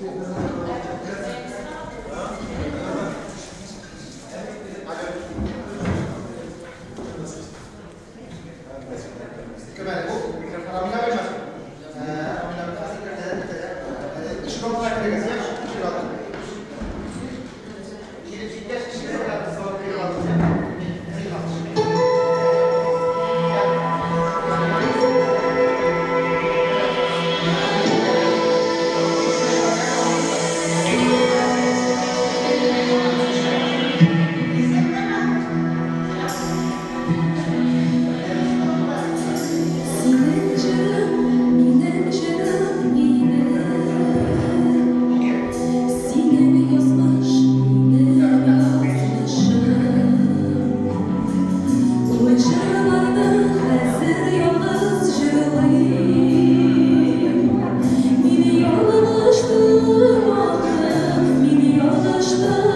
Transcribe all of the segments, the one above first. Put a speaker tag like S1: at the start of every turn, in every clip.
S1: Мине ялгыштым,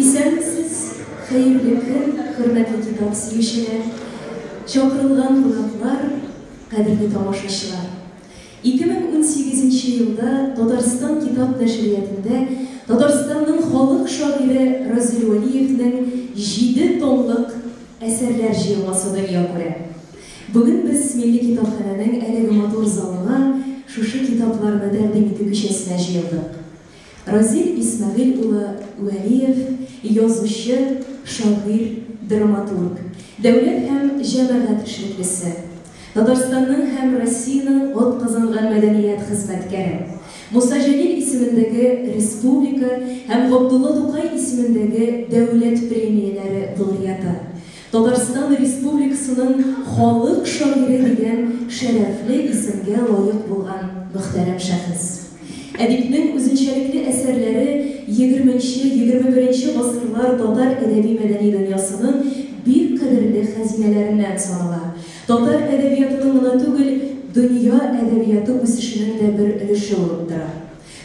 S1: Исәнмесез, хәерле көн, хөрмәтле китап сөючеләр, чакырылган кунаклар, кадерле тамашачылар. 2018 нче елда Татарстан китап нәшриятендә Татарстанның халык шагыйре Разил Вәлиевнең җиде томлык әсәрләр җыелмасы дөнья күрә. Бүген без Милли китапханәнең әлеге матур залына шушы китапларны тәкъдим итү кичәсенә җыелдык. Разил Исмәгыйль улы Вәлиев, язучы, шагыйрь, драматург, дәүләт һәм җәмәгать эшлеклесе, Татарстанның һәм Россиянең атказанган мәдәният хезмәткәре, Муса Җәлил исемендәге республика һәм Габдулла Тукай исемендәге дәүләт премияләре лауреаты, Татарстан Республикасының халык шагыйре дигән шәрәфле исемгә лаек булган мөхтәрәм шәхес. Әдипнең үзенчәлекле әсәрләре егерменче-егерме беренче гасырлар татар әдәби-мәдәни дөньясының бик кадерле хәзинәләреннән санала. Татар әдәбиятының гына түгел, дөнья әдәбияты үсешенең дә бер өлеше булып тора.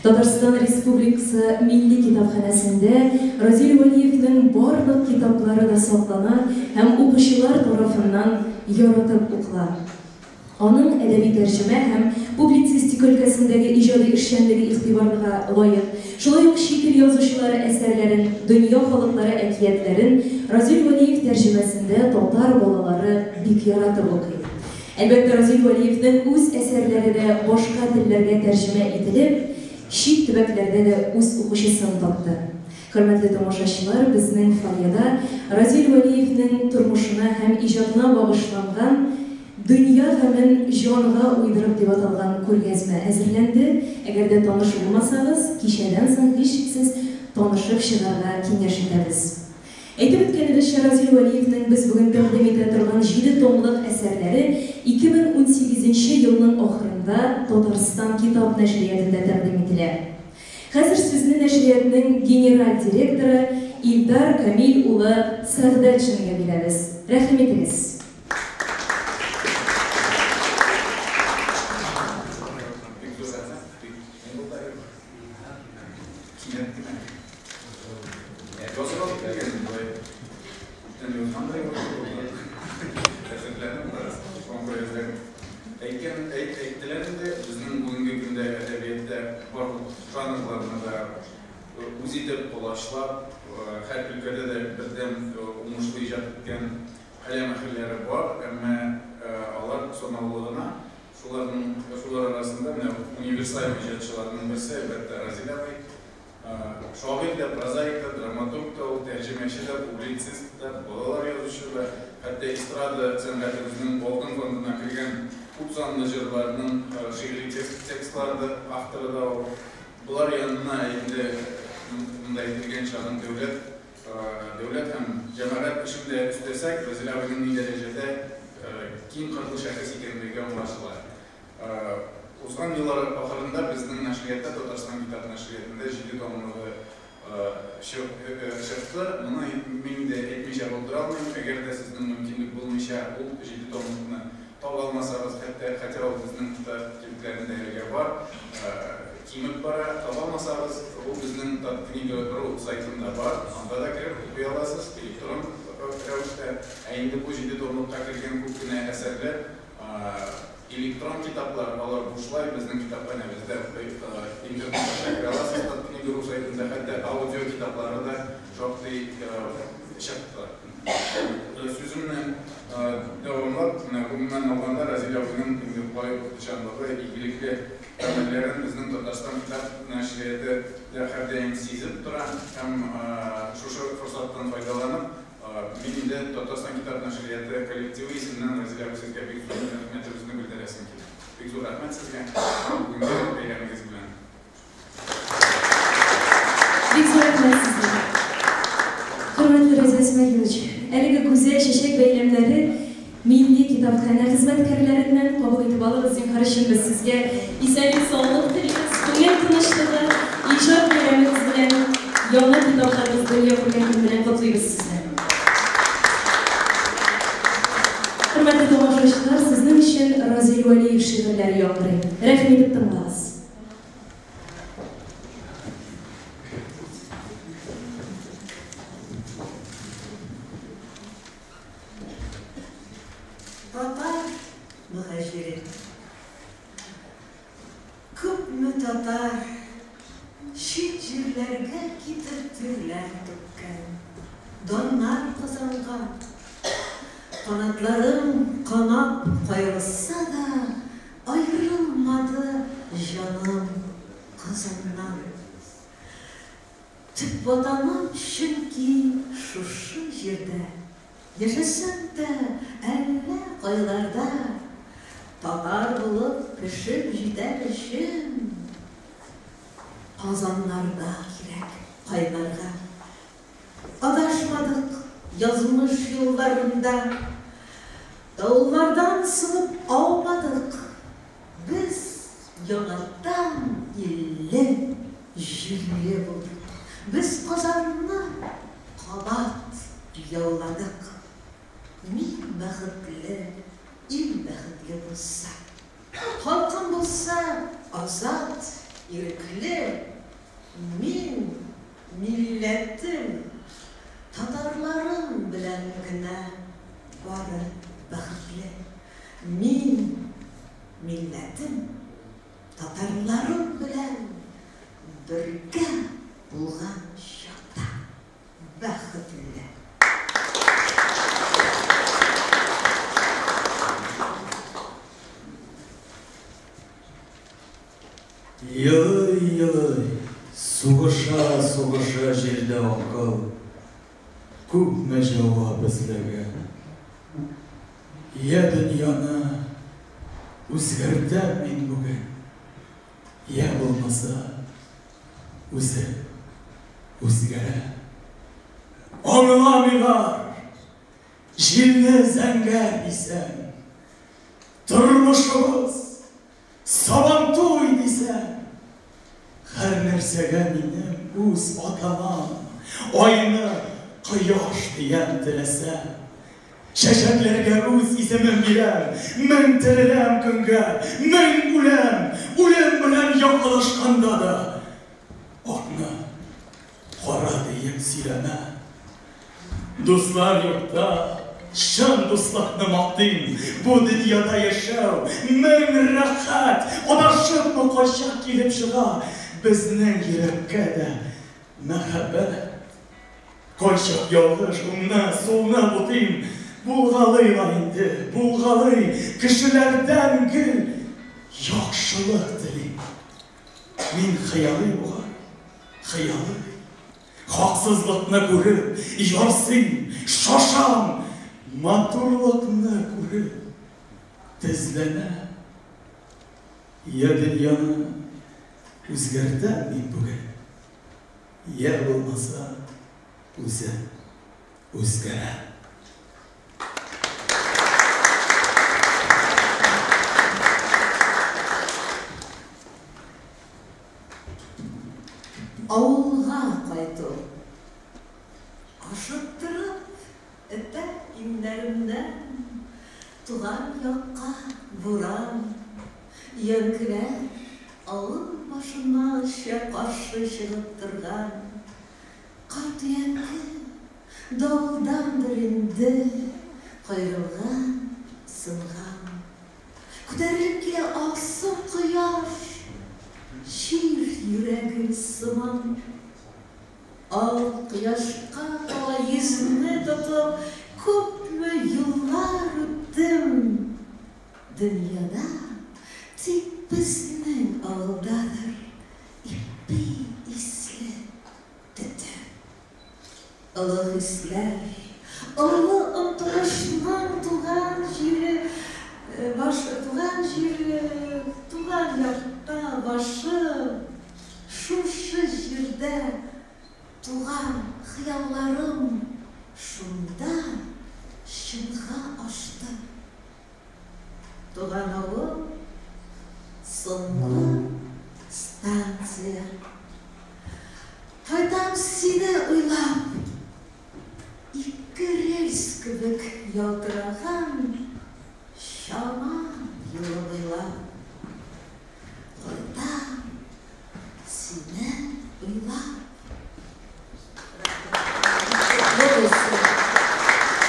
S1: Татарстан Республикасы Милли китапханәсендә Разил Вәлиевнең барлык китаплары да саклана һәм укучылар тарафыннан яратып укыла. Аның әдәби тәрҗемә һәм публицистика өлкәсендәге иҗади эшчәнлеге игътибарга лаек. Шулай ук чит ил язучылары әсәрләрен, дөнья халыклары әкиятләрен Разил Вәлиев тәрҗемәсендә татар балалары бик яратып укый. Әлбәттә, Разил Вәлиевнең үз әсәрләре дә башка телләргә тәрҗемә ителеп, чит төбәкләрдә дә үз укучысын тапты. Хөрмәтле тамашачылар, безнең фойеда Разил Вәлиевнең тормышына һәм иҗатына багышланган Дөнья гамен җанга уйдырып дип аталган күргәзмә әзерләнде. Әгәр дә таныш булмасагыз, кичәдән соң һичшиксез танышып чыгарга киңәш итәбез. Әйтеп үткәнебезчә, Разил Вәлиевнең без бүген тәкъдим итә торган җиде томлык әсәрләре 2018 нче елның ахырында Татарстан китап нәшриятында тәкъдим ителә. Хәзер сүзне нәшриятның генераль директоры Илдар Камил улы Сәгъдәтшингә бирәбез. Рәхим итегез.
S2: Бик зур рәхмәт, бик ни булды әле? Кинәт кенә. Язып алып килгән болай. Күптән язгандай булды. Рәхәтләнеп бераз. Шуңа күрә үзләрем әйткән, әйт, әйттеләр инде, безнең бүгенге көндә әдәбиятта барлык жанрларны да үз итеп, колачлап, һәр өлкәдә дә бердәм уңышлы иҗат иткән каләм әһелләре бар, әмма алар санаулы гына. Шуларның, шулар арасында менә универсаль иҗатчыларның берсе, әлбәттә, Разил абый. Шагыйрь дә, прозаик та, драматург та ул, тәрҗемәче дә, публицист та, балалар язучы да, хәтта эстрада сәнгатебезнең алтын фондына кергән күп санлы җырларның шигъри текстлары да авторы да ул. Болар янына инде монда әйтелгәнчә аның дәүләт дәүләт һәм җәмәгать эшен дә өстәсәк, Разил абыйның ни дәрәҗәдә киң кырлы шәхес икәнлеге аңлашыла. Узган еллар ахырында безнең нәшриятта, Татарстан китап нәшриятында җиде томлыгы чыкты. Моны мин инде әйтмичә булдыра алмыйм. Әгәр дә сезнең мөмкинлек булмыйча ул җиде томлыкны таба алмасагыз, хәтта, хотя ул безнең китап кибетләрендә әлегә бар, кимеп бара, таба алмасагыз, ул безнең Таткнига ру сайтында бар, анда да кереп укый аласыз, электрон рәвештә. Ә инде бу җиде томлыкка кергән күп кенә әсәрләр, Электрон китаплар, алар бушлай, безнең китапханәбездә интернет аша керә аласыз, Таткнига.ру сайтында хәтта аудио китаплары да шактый чыкты. Сүземне дәвамлап, менә гомумән алганда, Разил абыйның инде бай укытучанлыгы, игелекле гамәлләрен безнең Татарстан китап нәшрияты да һәрдаим сизеп тора һәм шушы форсаттан файдаланып, Мин инде Татарстан китап нәшрияты коллективы исеменнән Разил абый сезгә бик зур рәхмәтебезне белдерәсем килә. Бик зур рәхмәт сезгә бүгенге бәйрәмегез белән.
S1: Бик зур рәхмәт сезгә. Хөрмәтле Разил Исмәгыйлович, әлеге гүзәл чәчәк бәйләмнәре Милли китапханә хезмәткәрләреннән кабул итеп алыгыз, зинһар өчен без сезгә исәнлек-саулык телибез, күңел тынычлыгы, иҗат бәйрәмегез белән, яңа китапларыгыз дөнья күргән көн белән котлыйбыз сезне. Хөрмәтле тамашачылар, сезнең өчен Разил Вәлиев шигырьләре яңгырый. Рәхим итеп тыңлагыз.
S3: Татар мөһаҗире. Күпме татар чит җирләргә китеп тирләр түккән, даннар казанган. Канатларым канап каерылса да, аерылмады җаным Казаннан. Төп Ватаным чөнки шушы җирдә. Яшәсәм дә әллә кайларда, Татар булып пешеп җитәр өчен Казаннарда кирәк кайнарга. Адашмадык язмыш юлларында, Давыллардан сынып аумадык. Без яңадан илле, җирле булдык. Без Казанны кабат яуладык. Мин бәхетле, ил бәхетле булса. Халкым булса азат, ирекле. Мин, милләтем, татарларым белән генә бары бәхетле. Мин, милләтем, татарларым белән бергә булган чакта бәхетле.
S4: Елый-елый, сугыша-сугыша җирдә акыл күпме җавап эзләгән. Йә дөньяны үзгәртәм мин бүген, йә булмаса үзем үзгәрәм. Аңламыйлар, җилне зәңгәр дисәң, тормышыбыз Сабантуй дисәң, һәр нәрсәгә минем үз атамам, Айны кояш диям теләсәм. Чәчәкләргә үз исемем бирәм, Мең тереләм көнгә, мең үләм, Үлем белән якалашканда да, Акны Кара диеп сөйләмә. Дуслар юкта, чын дуслыкны мактыйм. Бу дөньяда яшәү мең рәхәт. Адашыпмы кайчак килеп чыга безнең йөрәккә дә мәхәббәт. Кайчак ялгыш уңны, сулны бутыйм. Булгалый ла инде, булгалый. Кешеләрдән гел яхшылык телим. Мин хыялый бугай, хыялый. Хаксызлыкны күреп, ярсыйм, шашам, матурлыкны күреп, тезләнәм. Йә дөньяны үзгәртәм мин бүген, йә булмаса үзем үзгәрәм.
S3: Авылга кайту. Ашыктырып этә иңнәремнән Туган якка буран. Өянкеләр авыл башынача каршы чыгып торган. Карт өянке давылдандыр инде каерылган, сынган. Күтәрелеп килә алсу кояш, Җир йөрәге сыман. Ал кояшка таба йөзне тотып, Күпме юллар үттем. Дөньяда тик безнең авылдадыр Ипи исле төтен. Олы хисләр, олы омтылышның туган җире, баш, туган җире, туган якта башым, шушы җирдә туган хыялларым шунда чынга ашты. Туган авыл, соңгы станция. Кайтам сине уйлап, ике рельс кебек ялтыраган чана юлы буйлап. Кайтам сине уйлап.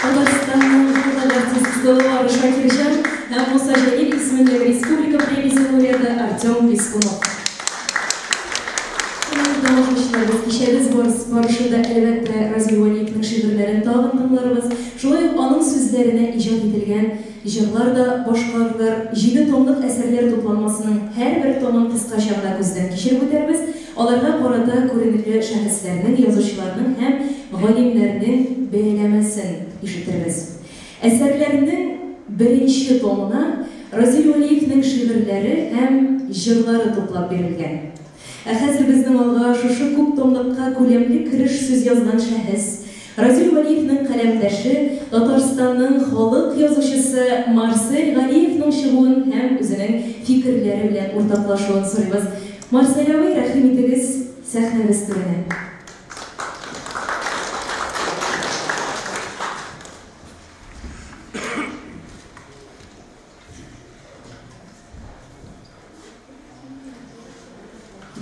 S1: Татарстанның халык артисты Луара Шакирҗан һәм Муса Җәлил исемендәге республика премиясе лауреаты Артем Пискунов. Хөрмәтле тамашачылар, без кичәбез барышында, әлбәттә, Разил Вәлиевнең шигырьләрен тагын тыңларбыз. Шулай ук аның сүзләренә иҗат ителгән җырлар да башкарылыр. Җиде томлык әсәрләр тупланмасының һәрбер томын кыскача гына күздән кичереп үтәрбез. Аларга карата күренекле шәхесләрнең, язучыларның һәм галимнәрнең бәяләмәсен ишетербез. Әсәрләрнең беренче томына Разил Вәлиевнең шигырьләре һәм җырлары туплап бирелгән. Ә хәзер безнең алга шушы күптомлыкка күләмле кереш сүз язган шәхес, Разил Вәлиевнең каләмдәше, Татарстанның халык язучысы Марсель Галиевның чыгуын һәм үзенең фикерләре белән уртаклашуын сорыйбыз. Марсель абый, рәхим итегез сәхнәбез түренә.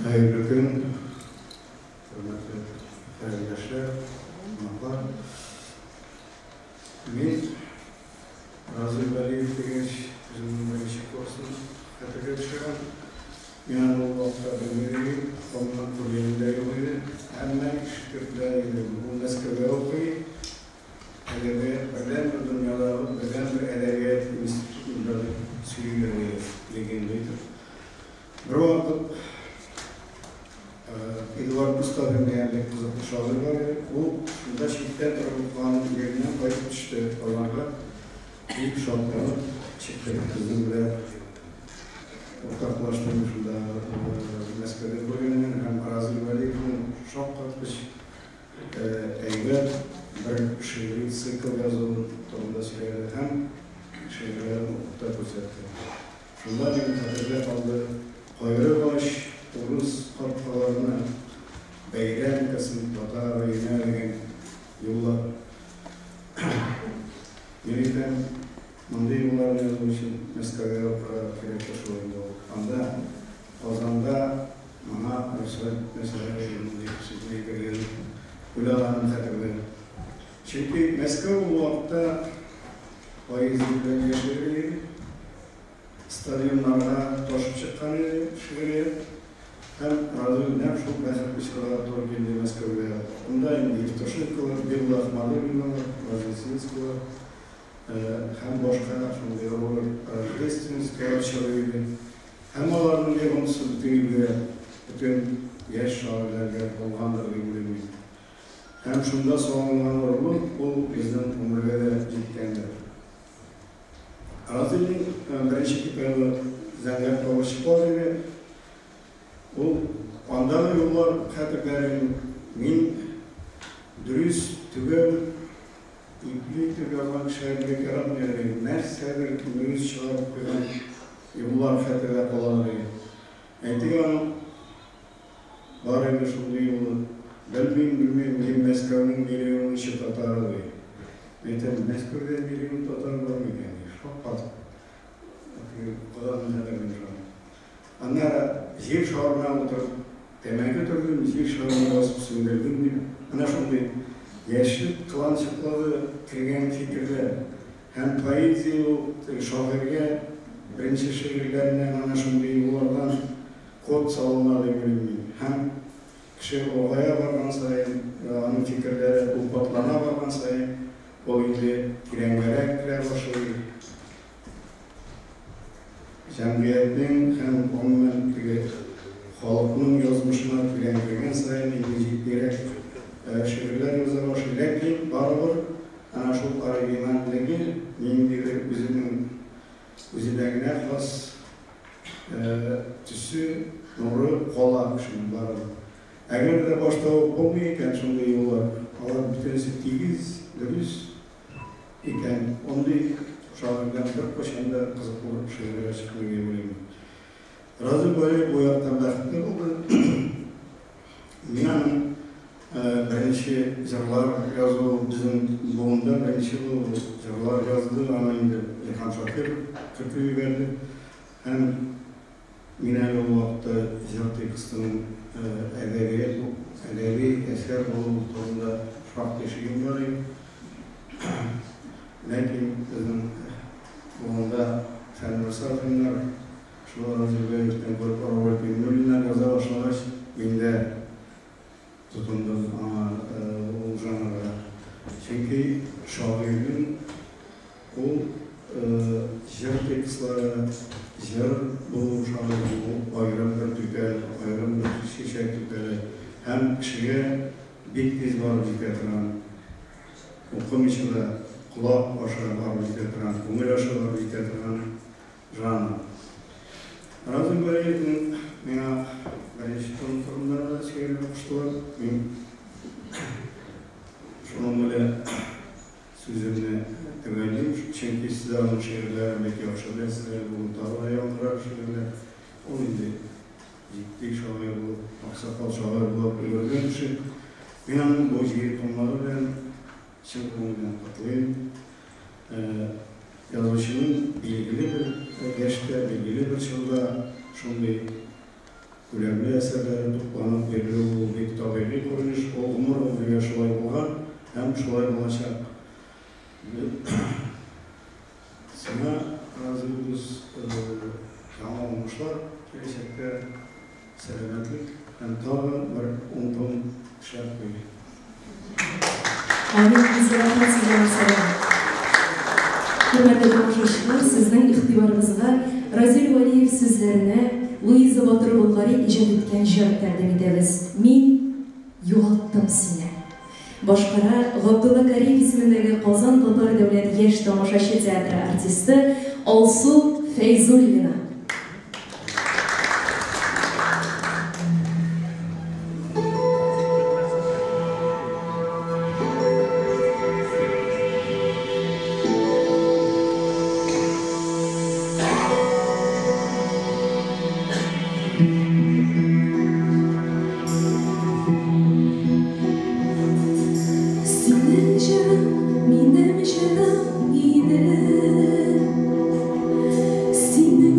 S5: Хәерле көн, хөрмәтле кардәшләр, кунаклар. Мин Разил Вәлиев дигәч, үземнең беренче курсын хәтергә төшерәм. Мин аны ул вакытта белми идем, гомумән күргәнем дә юк иде. Әмма ишетеп белә идем, ул Мәскәүдә укый, әлеге бердәнбер дөньядагы бердәнбер әдәбият институтында дип сөйлиләр иде, легенда итеп. Бервакыт Эдуард Мостафин дигән бик кызыклы шагыйрь бар иде. Ул шунда читтән торып укыган җиреннән кайтып төште Казанга. Бик шатланып чыкты безнең белән уртаклашты мин шунда Мәскәүдә күргәннән һәм Разил Вәлиевның шаккаткыч әйбәт бер шигъри цикл язуын турында сөйләде һәм шигырьләрен укып та күрсәтте. Шунда минем хәтердә калды, кайры баш урыс капкаларына бәйрәм кылсын татар өенә дигән юллар. Мин әйтәм, мондый юлларны язу өчен Мәскәүгә укырга кирәк шул инде ул. Анда, Казанда моңа рөхсәт итмәсәләр иде мондый сүзне әйтергә дип уйлаганым хәтердә. Чөнки Мәскәү ул вакытта поэзия белән яшәгән иде. Стадионнарга ташып чыккан иде шигърият. Һәм Разил нәкъ шул бәхетле чорга туры килде Мәскәүгә. Анда инде Евтушенколар, Белла Ахмадуллиналар, Вознесенскийлар һәм башка шундый Роберт Рождественскийлар чоры иде. Һәм аларның йогынтысы бөтен илгә, бөтен яшь шагыйрьләргә булгандыр дип уйлыйм мин. Һәм шунда салынган орлык ул безнең гомергә дә җиткәндер. Разилнең беренче китабы Зәңгәр кабырчыклар иде. Ул андагы юллар хәтердә минем. Мин дөрес, төгәл, ипле итеп язган кешеләрне бик яратмый идем. Нәрсәдер мөгез чыгарып куйган юллар хәтердә каладыр иде. Әйтик, аның. Бар иде шундый юлы. Белмим, белмим, мин Мәскәүнең миллионынчы татары, ди. Әйтәм, Мәскәүдә миллион татар бар микән? Шаккатып. Укыганын хәтерлим шуны. Аннары җир шарына утырып, тәмәке төрдем, җир шарына басып сүндердем дип. Менә шундый яшьлек кыланчыклыгы кергән фикерләр. Һәм поэзия ул теге шагыйрьгә беренче шигырьләреннән әнә шундый юллардан код салына дип уйлыйм мин. Һәм кеше олыгая барган саен, аның фикерләре олпатлана барган саен, ул инде тирәнгәрәк керә башлый. Җәмгыятьнең һәм, гомумән, теге халыкның язмышына тирән кергән саен инде җитдирәк шигырьләр яза башлый. Ләкин барыбер әнә шул оригинальлеге, ниндидер үзенең үзенә генә хас төсе, нуры кала кешенең барыбер. Әгәр дә башта ук булмый икән шундый юллар, алар бөтенесе тигез, дөрес икән, андый шагыйрьдән беркайчан да кызыклы шигырьләр чыкмый дип уйлыйм. Разил Вәлиев бу яктан бәхетле булды. Мин аның беренче җырлар язу безнең буында беренче булып ул җырлар язды, аны инде Илһам Шакиров кертеп җибәрде. Һәм мин әле ул вакытта җыр текстының әдәбият, әдәби әсәр булуы турында шактый шигем бар иде. Ләкин безнең буында Фәннур Сафиннар, шул Разил Вәлиевтән күреп Роберт Миңнуллиннар яза башлагач, мин дә тотындым аңа ул жанрга. Чөнки шагыйрьнең ул җыр текстлары, җыр булу шагыйрьнең ул аерым бер түтәл, аерым бер чәчәк түтәле һәм кешегә бик тиз барып җитә торган, укымыйча да колак аша барып җитә торган, күңел аша барып җитә торган жанр. Разил Вәлиевнең миңа беренче том турында да сөйләргә куштылар. Мин шуның белән сүземне төгәллим, чөнки сез аның шигырьләрен бик яхшы беләсез, әле бүген тагы да яңгырар шигырьләр. Ул инде җитди шагыйрь булып, аксакал шагыйрь булып өлгергән кеше. Мин аның бу җиде томнары белән чын күңелдән котлыйм. Язучының билгеле бер яшьтә, билгеле бер чорда шундый күләмле әсәрләре тупланып бирелү ул бик табигый күренеш, ул гомер-гомергә шулай булган һәм шулай булачак. Сиңа, Разил дус, яңа уңышлар, киләчәктә сәламәтлек һәм тагы бер ун том эшләп куй.
S1: Амин, рәхмәт сезгә, Марсәләм. Хөрмәтле тамашачылар, сезнең игътибарыгызга Разил Вәлиев сүзләренә Луиза Батыр-Болгари иҗат иткән җыр тәкъдим итәбез. Мин югалттым сине. Башкара Габдулла Кариев исемендәге Казан татар дәүләт яшь тамашачы театры артисты Алсу Фәйзуллина. Синең җырың минем җырым иде. Синең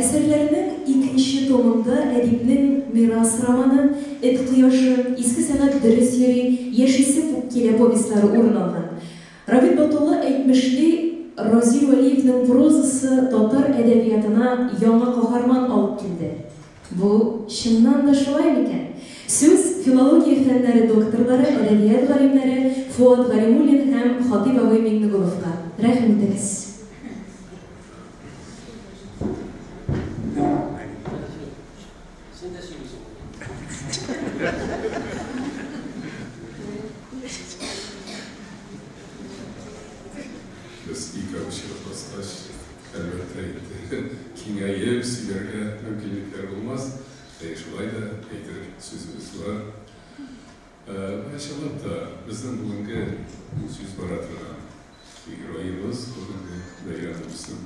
S1: Әсәрләренең икенче томында әдипнең Мирас романы, Эт кояшы, Иске сәгать дөрес йөри, Яшисе күп килә повестьлары урын алган. Рабит Батулла әйтмешли, Разил Вәлиевнең прозасы татар әдәбиятына яңа каһарман алып килде. Бу чыннан да шулай микән? Сүз филология фәннәре докторлары, әдәбият галимнәре Фоат Галимуллин һәм Хатыйп абый Миңнегуловка. Рәхим итегез.
S6: Син дә сөйлисең.
S7: Без икәү чыгып баскач, әлбәттә инде, киңәеп сөйләргә мөмкинлекләр булмас. Әй, шулай да әйтер сүзебез бар. Менә чынлап та безнең бүгенге сүз бара торган героебыз, бүгенге бәйрәмебезнең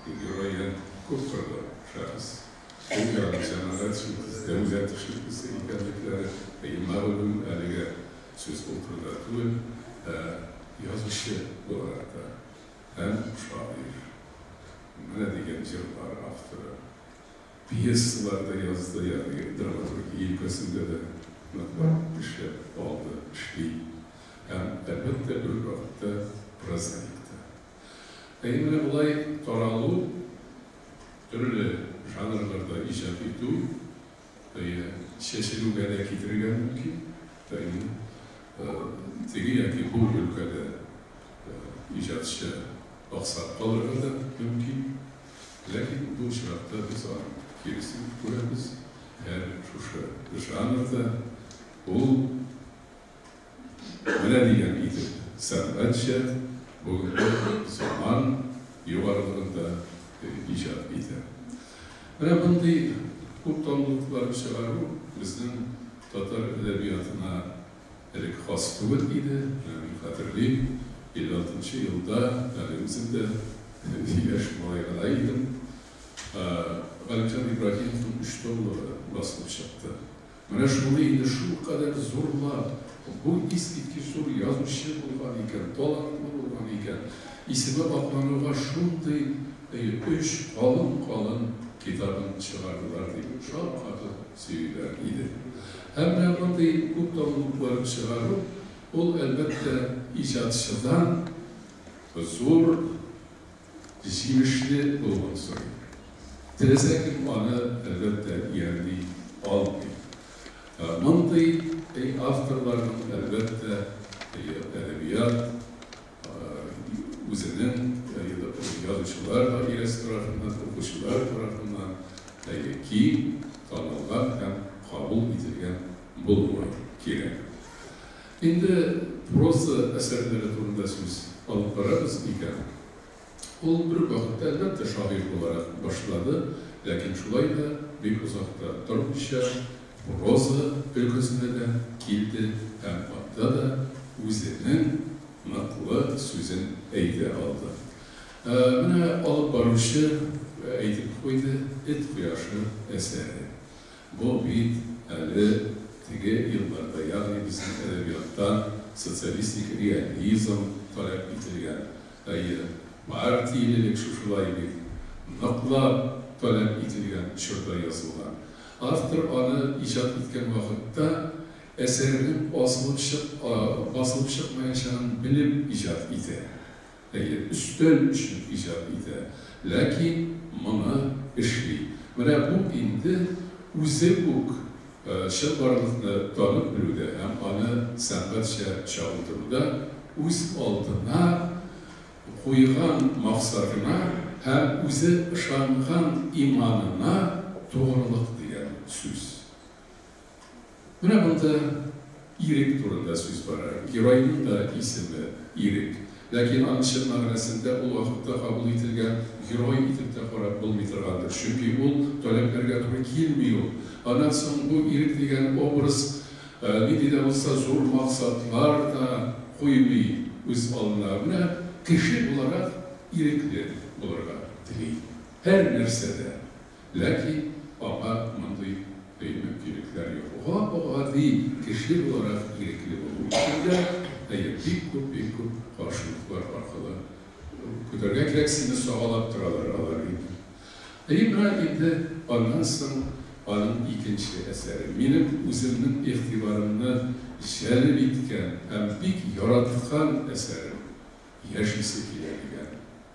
S7: герое күпкырлы шәхес. Ул ягы җәмәгать эшлеклесе, дәүләт эшлеклесе икәнлекләре мәгълүм, әлегә сүз ул турыда түгел, ә язучы буларак та һәм шагыйрь. Менә дигән җырлар авторы. Пьесалар да язды, ягъни драматургия өлкәсендә дә ныклап эшләп алды, эшли. Һәм, әлбәттә, бер үк вакытта прозаик та. Әйе, менә болай таралу, төрле жанрларда иҗат итү, әйе, чәчелүгә дә китерергә мөмкин. Әйе, теге яки бу өлкәдә иҗатчы аксап калырга да мөмкин. Ләкин бу очракта без аның киресен күрәбез, һәр шушы жанрда ул менә дигән итеп сәнгатьчә бүгенге заман югарылыгында иҗат итә. Менә мондый күп томлыклар чыгару безнең татар әдәбиятына элек хас түгел иде. Менә мин хәтерлим, 56 нчы елда әле үзем дә яшь малай гына идем. Галимҗан Ибраһимовның өч томлыгы басылып чыкты. Менә шуны инде шулкадәр зурлап, бу искиткеч зур язучы булган икән, талантлы булган икән, исеме аклануга шундый өч калын-калын китабын чыгардылар дип шаккатып сөйлиләр иде. Һәм менә мондый күп томлыклар чыгару, ул, әлбәттә, иҗатчыдан зур җимешле булуын сорый. Теләсә кем аны, әлбәттә, иярли алмый. Мондый авторларның, әлбәттә, әдәбият үзенең язучылар даирәсе тарафыннан, укучылар тарафыннан киң танылган һәм кабул ителгән булуы кирәк. Инде проза әсәрләре турында сүз алып барабыз икән, ул бер үк вакытта, әлбәттә, шагыйрь буларак башлады, ләкин шулай да бик озак та тормыйча проза өлкәсенә дә килде һәм анда да үзенең ныклы сүзен әйтә алды. Менә алып баручы әйтеп куйды, Эт кояшы әсәре. Бу бит әле теге елларда, ягъни безнең әдәбияттан социалистик реализм таләп ителгән, әйе, партиялелек шушылай бит ныклап таләп ителгән чорда язылган. Автор аны иҗат иткән вакытта әсәренең асылып чык басылып чыкмаячагын белеп иҗат итә. Әйе, өстәл өчен иҗат итә. Ләкин моны эшли. Менә бу инде үзе үк чынбарлыкны танып белүдә һәм аны сәнгатьчә чагылдыруда үз алдына куйган максатына һәм үзе ышанган иманына тугрылык дигән сүз. Менә монда Ирек турында сүз бара. Геройның да исеме, Ирек. Ләкин аны чын мәгънәсендә ул вакытта кабул ителгән герой итеп тә карап булмый торгандыр. Чөнки ул таләпләргә туры килми ул. Аннан соң бу Ирек дигән образ нинди дә булса зур максатлар да куймый үз алдына. Менә кеше буларак ирекле булырга тели. Һәр нәрсәдә. Ләкин аңа мондый мөмкинлекләр юк. Гап-гади кеше буларак ирекле булу өчен дә, әйе, бик күп, бик күп каршылыклар аркылы көтәргә кирәк, сине сагалап торалар алар инде. Әйе, менә инде аннан соң аның икенче әсәре, минем үземнең игътибарымны җәлеп иткән һәм бик яраткан әсәрем, Яшисе килә дигән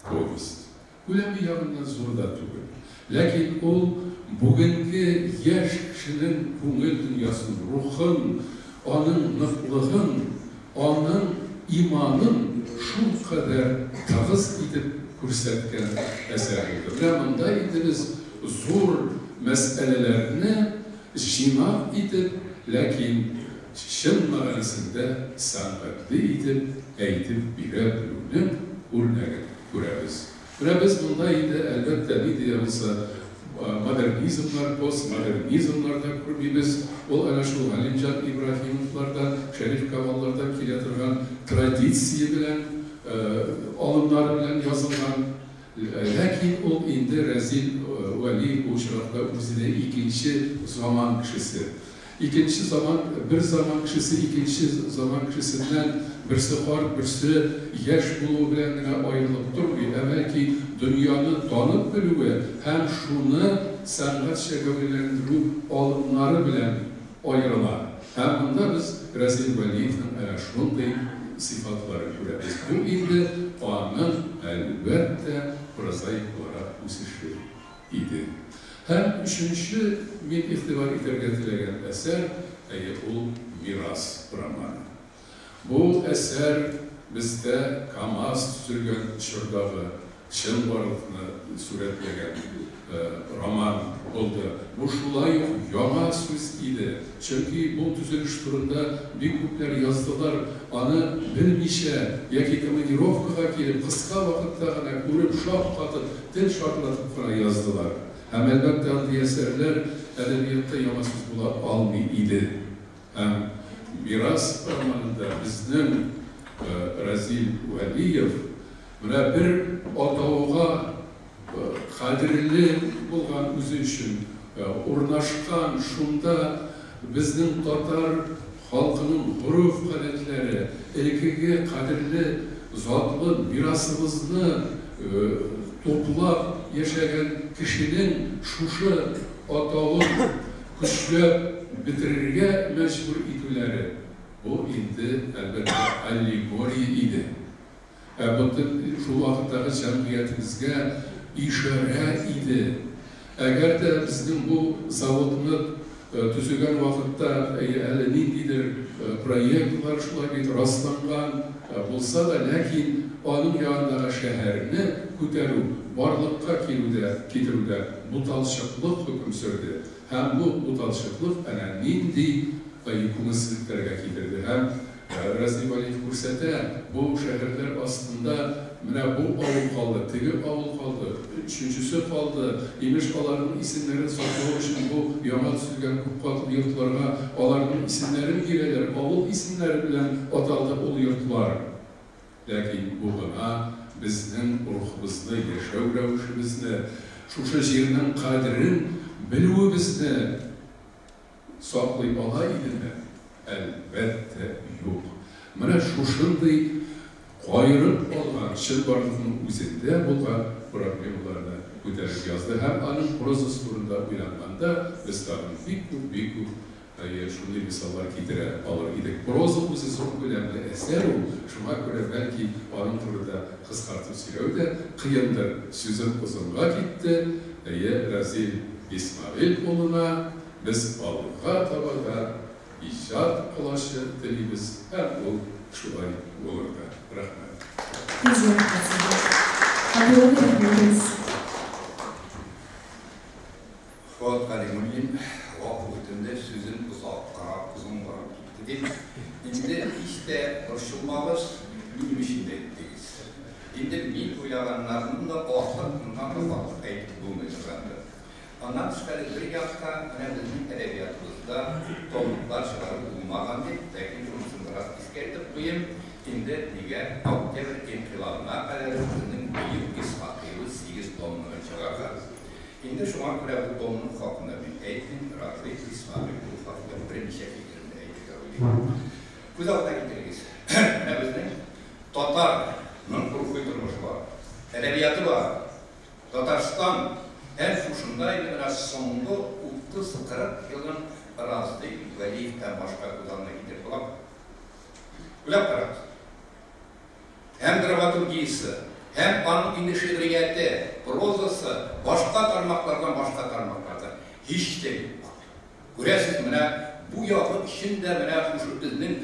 S7: повесть. Күләме ягыннан зур да түгел. Ләкин ул бүгенге яшь кешенең күңел дөньясын, рухын, аның ныклыгын, аның иманын шулкадәр тыгыз итеп күрсәткән әсәр булды. Менә монда инде без зур мәсьәләләрне җыйнак итеп, ләкин чын мәгънәсендә сәнгатьле итеп әйтеп бирә белүнең үрнәген күрәбез. Менә без монда инде, әлбәттә, нинди дә булса модернизмнар, постмодернизмнар да күрмибез. Ул әнә шул Галимҗан Ибраһимовлардан, Шәриф Камаллардан килә торган традиция белән, алымнары белән язылган. Ләкин ул инде Рәзил Вәлиев бу очракта үзе дә икенче заман кешесе. Икенче заман, бер заман кешесе икенче заман кешесеннән берсе карт, берсе яшь булуы белән генә аерылып тормый, ә бәлки дөньяны танып белүе һәм шуны сәнгатьчә гәүдәләндерү алымнары белән аерыла. Һәм монда без Рәзил Вәлиевнең әнә шундый сыйфатларын күрәбез. Бу инде аның, әлбәттә, прозаик буларак үсеше иде. Һәм өченче мин игътибар итәргә теләгән әсәр, әйе, ул Мирас романы. Бу әсәр бездә КАМАЗ төзелгән чордагы чынбарлыкны сурәтләгән роман булды. Бу шулай ук яңа сүз иде, чөнки бу төзелеш турында бик күпләр яздылар, аны белмичә яки командировкага килеп, кыска вакытта гына күреп, шаккатып, тел шартлатып кына яздылар. Һәм, әлбәттә, андый әсәрләр әдәбиятта яңа сүз була алмый иде. Һәм Мирас романында безнең Разил Вәлиев менә бер атауга кадерле булган үзе өчен урнашкан, шунда безнең татар халкының гореф-гадәтләре, элеккеге кадерле затлы мирасыбызны туплап яшәгән кешенең шушы атавын көчләп бетерергә мәҗбүр итүләре, бу инде, әлбәттә, аллегория иде. Ә бөтен шул вакыттагы җәмгыятебезгә ишарә иде. Әгәр дә безнең бу заводны төзегән вакытта әле ниндидер проектлар шулай бит расланган булса да, ләкин аның янындагы шәһәрне күтәрү, барлыкка килүдә, китерүдә буталчыклык хөкем сөрде. Һәм бу буталчыклык әнә нинди күңелсезлекләргә китерде. Һәм Рәзил Вәлиев күрсәтә, бу шәһәрләр астында менә бу авыл калды, теге авыл калды, өченчесе калды. Имеш, аларның исемнәрен саклау өчен бу яңа төзелгән күпкатлы йортларга аларның исемнәрен бирәләр, авыл исемнәре белән аталды ул йортлар. Ләкин бу гына безнең рухыбызны, яшәү рәвешебезне, шушы җирнең кадерен белүебезне саклый ала идеме? Әлбәттә, юк. Менә шушындый каерып алган, чынбарлыкның үзендә булган проблемаларны күтәреп язды һәм аның прозасы турында уйланганда без тагын бик күп, бик күп, әйе, шундый мисаллар китерә алыр идек. Проза үзе зур күләмле әсәр ул, шуңа күрә, бәлки, аның турында кыскартып сөйләү дә кыендыр. Сүзем озынга китте. Әйе, Разил Исмәгыйль улына без алга таба да иҗат колачы телибез һәм ул шулай булыр да. Рәхмәт.
S1: Күз рәхмәт сезгә. Катылырга рәхмәтегез.
S6: Фоат Галимуллин гафу үтенде, сүзем озаккарак, озынгарак китте дип. Инде һич тә борчылмагыз, минем өчен дә әйттегез. Инде мин уйлаганнарның да артык, моннан да артык әйтеп булмый торгандыр. Аннан тышкары бер якта менә безнең әдәбиятыбызда томлыклар чыгару булмаган дип, ләкин шунысын бераз искәртеп куйыйм, инде нигә Октябрь инкыйлабына кадәр үк безнең бөек Исхакыебыз сигез томлыгын чыгарган. Инде шуңа күрә бу томлык хакында мин әйтмим, Рафыйк Исхакый ул хакта берничә фикеремне әйтергә уйлыйм. Күз алдына китерегез, менә безнең татарның рухи тормышы бар, әдәбияты бар, Татарстан Һәм шушында инде менә соңгы 30-40 елын Разый Вәлиевтән башка күз алдына китереп буламы? Уйлап карагыз. Һәм драматургиясе, һәм аның инде шигърияте, прозасы башка тармаклардан башка тармакларда һич тә юк. Күрәсез, менә бу ягы өчен дә менә шушы безнең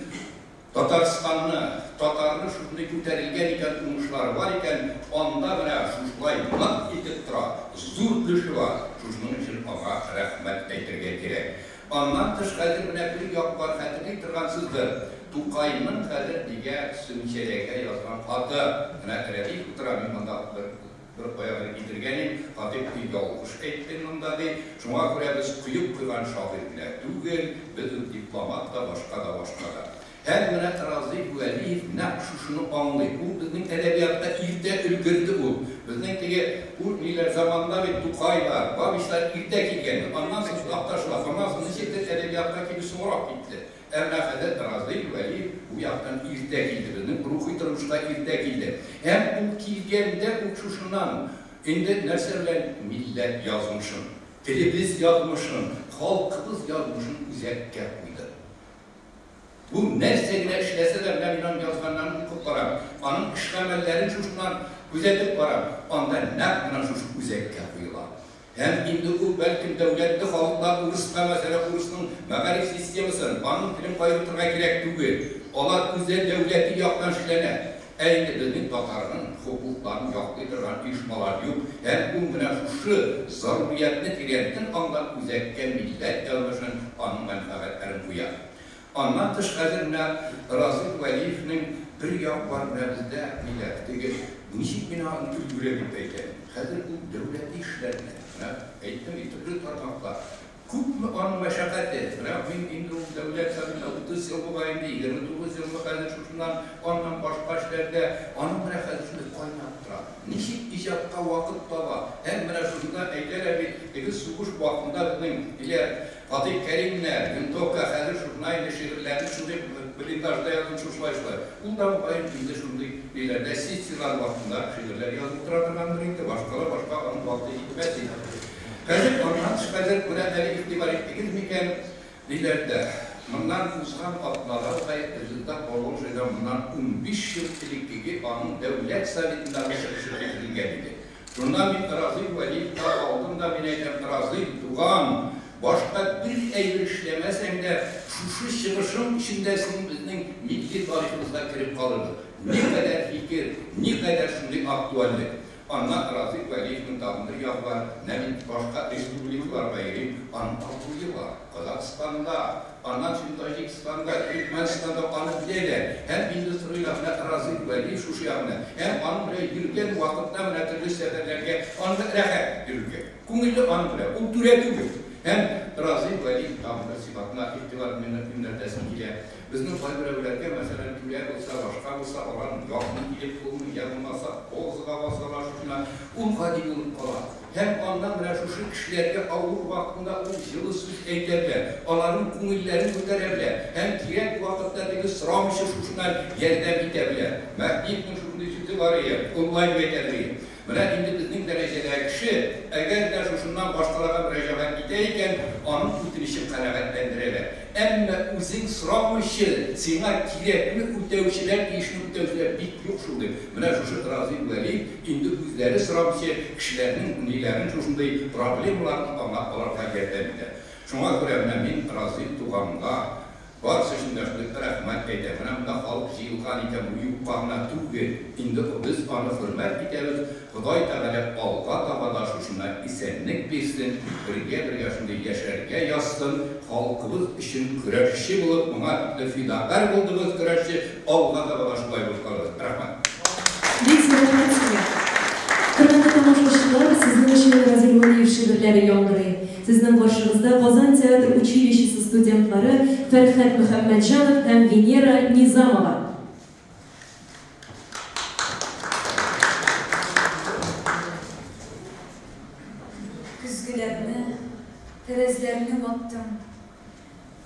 S6: Татарстанны, татарны шушындый күтәрелгән икән, уңышлары бар икән, анда менә шушылай нык итеп тора, зур өлеше бар, шушының өчен аңа рәхмәт әйтергә кирәк. Аннан тыш хәзер менә бер як бар, хәтерли торгансыздыр, Тукайның хәзер нигә Сүнчәләйгә язган хаты, менә Рәдиф утыра, мин монда бер бер кая бер китергән идем, Хатыйп ди, ялгыш әйттең монда, ди, шуңа күрә без коеп куйган шагыйрь генә түгел, без ул дипломат та, башка да, башка да. Һәм менә Разый Вәлиев нәкъ шушыны аңлый. Ул безнең әдәбиятка иртә өлгерде ул. Безнең теге ул ниләр заманында бит Тукайлар, Бабичлар иртә килгән. Аннан соң Такташлар, аннан соң ничектер әдәбиятка килү соңрак китте. Ә менә хәзер Разый Вәлиев бу яктан иртә килде, безнең рухи тормышка иртә килде. Һәм ул килгәндә үк шушыннан инде нәрсә белән милләт язмышын, телебез язмышын, халкыбыз язмышын үзәккә куйды. Бу нәрсә генә эшләсә дә, менә мин аның язганнарын укып барам, аның эш-гамәлләрен шушыннан күзәтеп барам, анда нәкъ менә шушы үзәккә куела. Һәм инде ул, бәлкем, дәүләтле халыклар урыска, мәсәлән, урысның мәгариф системасын, аның телен кайгыртырга кирәк түгел, алар үзе дәүләти яктан эшләнә. Ә инде безнең татарның хокукларын яклый торган оешмалар юк, һәм ул менә шушы заруриятне тирәнтен аңлап, үзәккә милләт язмышын, аның мәнфәгатьләрен куя. Аннан тыш хәзер менә Разыйф Вәлиевнең бер як бар менә бездә, ниләр, теге, ничек мин аны өлгерә дип әйтәм, хәзер ул дәүләти эшләр белән, менә әйттем бит, төрле тармаклар, Күпме аның мәшәкате! Менә мин инде ул дәүләт садында 30 ел була инде, 29 елмы хәзер шушыннан, аннан башка эшләрдә. Аның менә хәзер шундый кайнап тора. Ничек иҗатка вакыт таба? Һәм менә шушында әйтәләр бит, теге сугыш вакытында безнең ниләр, Фатыйх Кәримнәр, винтовка, хәзер шушына инде шигырьләрне шундый блиндажда язган, шушылай-шулай. Ул да мөгаен инде шундый ниләрдә, сессияләр вакытында шигырьләр язып утыра торгандыр инде, башкалар башка аның вакыты җитмәс инде. Хәзер аннан тыш хәзер менә әле игътибар иттегез микән, диләр дә, моннан узган атнада Звезда Поволжьеда моннан 15 ел элеккеге аның Дәүләт Советындагы чыгышы китерелгән иде. Шунда мин Разый Вәлиевка алдым да, мин әйтәм, Разый, туган, башка бер әйбер эшләмәсәң дә, шушы чыгышың эчендә син безнең милли тарихыбызга кереп калырбыз. Никадәр фикер, никадәр шундый актуальлек. Аннан Разыйф Вәлиевнең тагын бер ягы бар, менә мин башка республикаларга йөрим, аның абруе бар. Казахстанда, аннан соң Таҗикстанда, Төрекмәнстанда аны беләләр. Һәм инде сорыйлар, менә Разыйф Вәлиев шушы ягы белән. Һәм аның белән йөргән вакытта менә төрле сәфәрләргә аның белән рәхәт йөрергә. Күңелле аның белән. Ул түрә түгел. Һәм Разыйф Вәлиев тагын бер сыйфатына игътибар юнәлтәсем килә. Безнең кайберәүләргә, мәсәлән, түрә булса, башка булса, алар якын килеп булмый, я булмаса, позага басалар шушына. Ул гади булып кала. Һәм аннан менә шушы кешеләргә авыр вакытында ул җылы сүз әйтә белә, аларның күңелләрен күтәрә белә һәм кирәк вакытта теге сорамыйча шушыннан ярдәм итә белә. Мәһдиевнең шушындый сүзе бар ие, ул болай дип әйтә ди, Менә инде безнең дәрәҗәдәге кеше, әгәр дә шушыннан башкаларга мөрәҗәгать итә икән, аның үтенечен канәгатьләндерәләр. Әмма үзең сорамыйчы, сиңа кирәкне үтәүчеләр, тиешне үтәүчеләр бик юк шул, дип. Менә шушы Разый Вәлиев инде үзләре сорамыйчы, кешеләрнең ниләрен, шушындый проблемаларын аңлап, аларга ярдәм итә. Шуңа күрә менә мин Разый туганга Барысы өчен дә шундый рәхмәт әйтәм. Менә монда халык җыелган икән, бу юкка гына түгел. Инде без аны хөрмәт итәбез. Ходай Тәгалә алга таба да шушына исәнлек бирсен, бергә-бергә шундый яшәргә язсын. Халкыбыз өчен көрәшче булып, моңа тикле фидакарь булдыгыз, көрәшче, алга таба да шулай булып калыгыз. Рәхмәт.
S1: Бик зур рәхмәт сезгә. Хөрмәтле тамашачылар, сезнең өчен Разил Вәлиев шигырьләре яңгырый. Сезнең каршыгызда Казан театр училищесы студентлары Фәрхәт Мөхәммәтҗанов һәм Венера Низамова.
S3: Көзгеләрне, тәрәзләрне ваттым,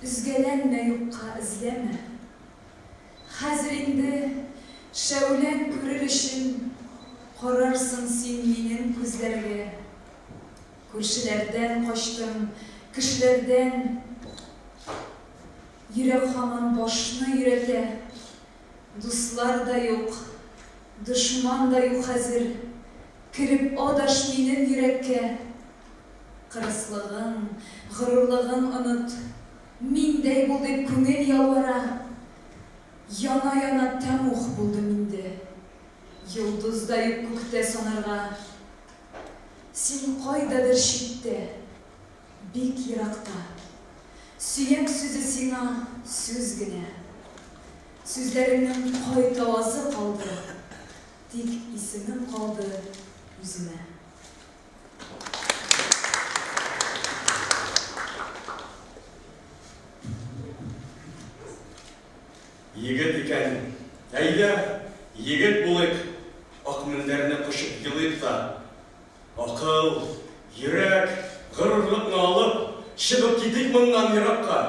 S3: Өзгәләнмә юкка, эзләмә. Хәзер инде шәүләң күрер өчен Карарсың син минем күзләргә. Күршеләрдән качтым, кешеләрдән. Йөрәк һаман башны йөрәтә. Дуслар да юк, дошман да юк хәзер. Кереп адаш минем йөрәккә. Кырыслыгың, горурлыгың оныт. Миндәй бул дип күңел ялвара. Яна-яна тәмуг булдым инде. Йолдыз да юк күктә санарга. Син кайдадыр читтә, бик еракта. Сөям сүзе сиңа сүз генә. Сүзләреңнең кайтавазы калды, тик исемең калды үземә.
S8: Егет икән, әйдә, егет булыйк, ак мендәрне кочып елыйк та, акыл, йөрәк, горурлыкны алып, чыгып китик моннан еракка.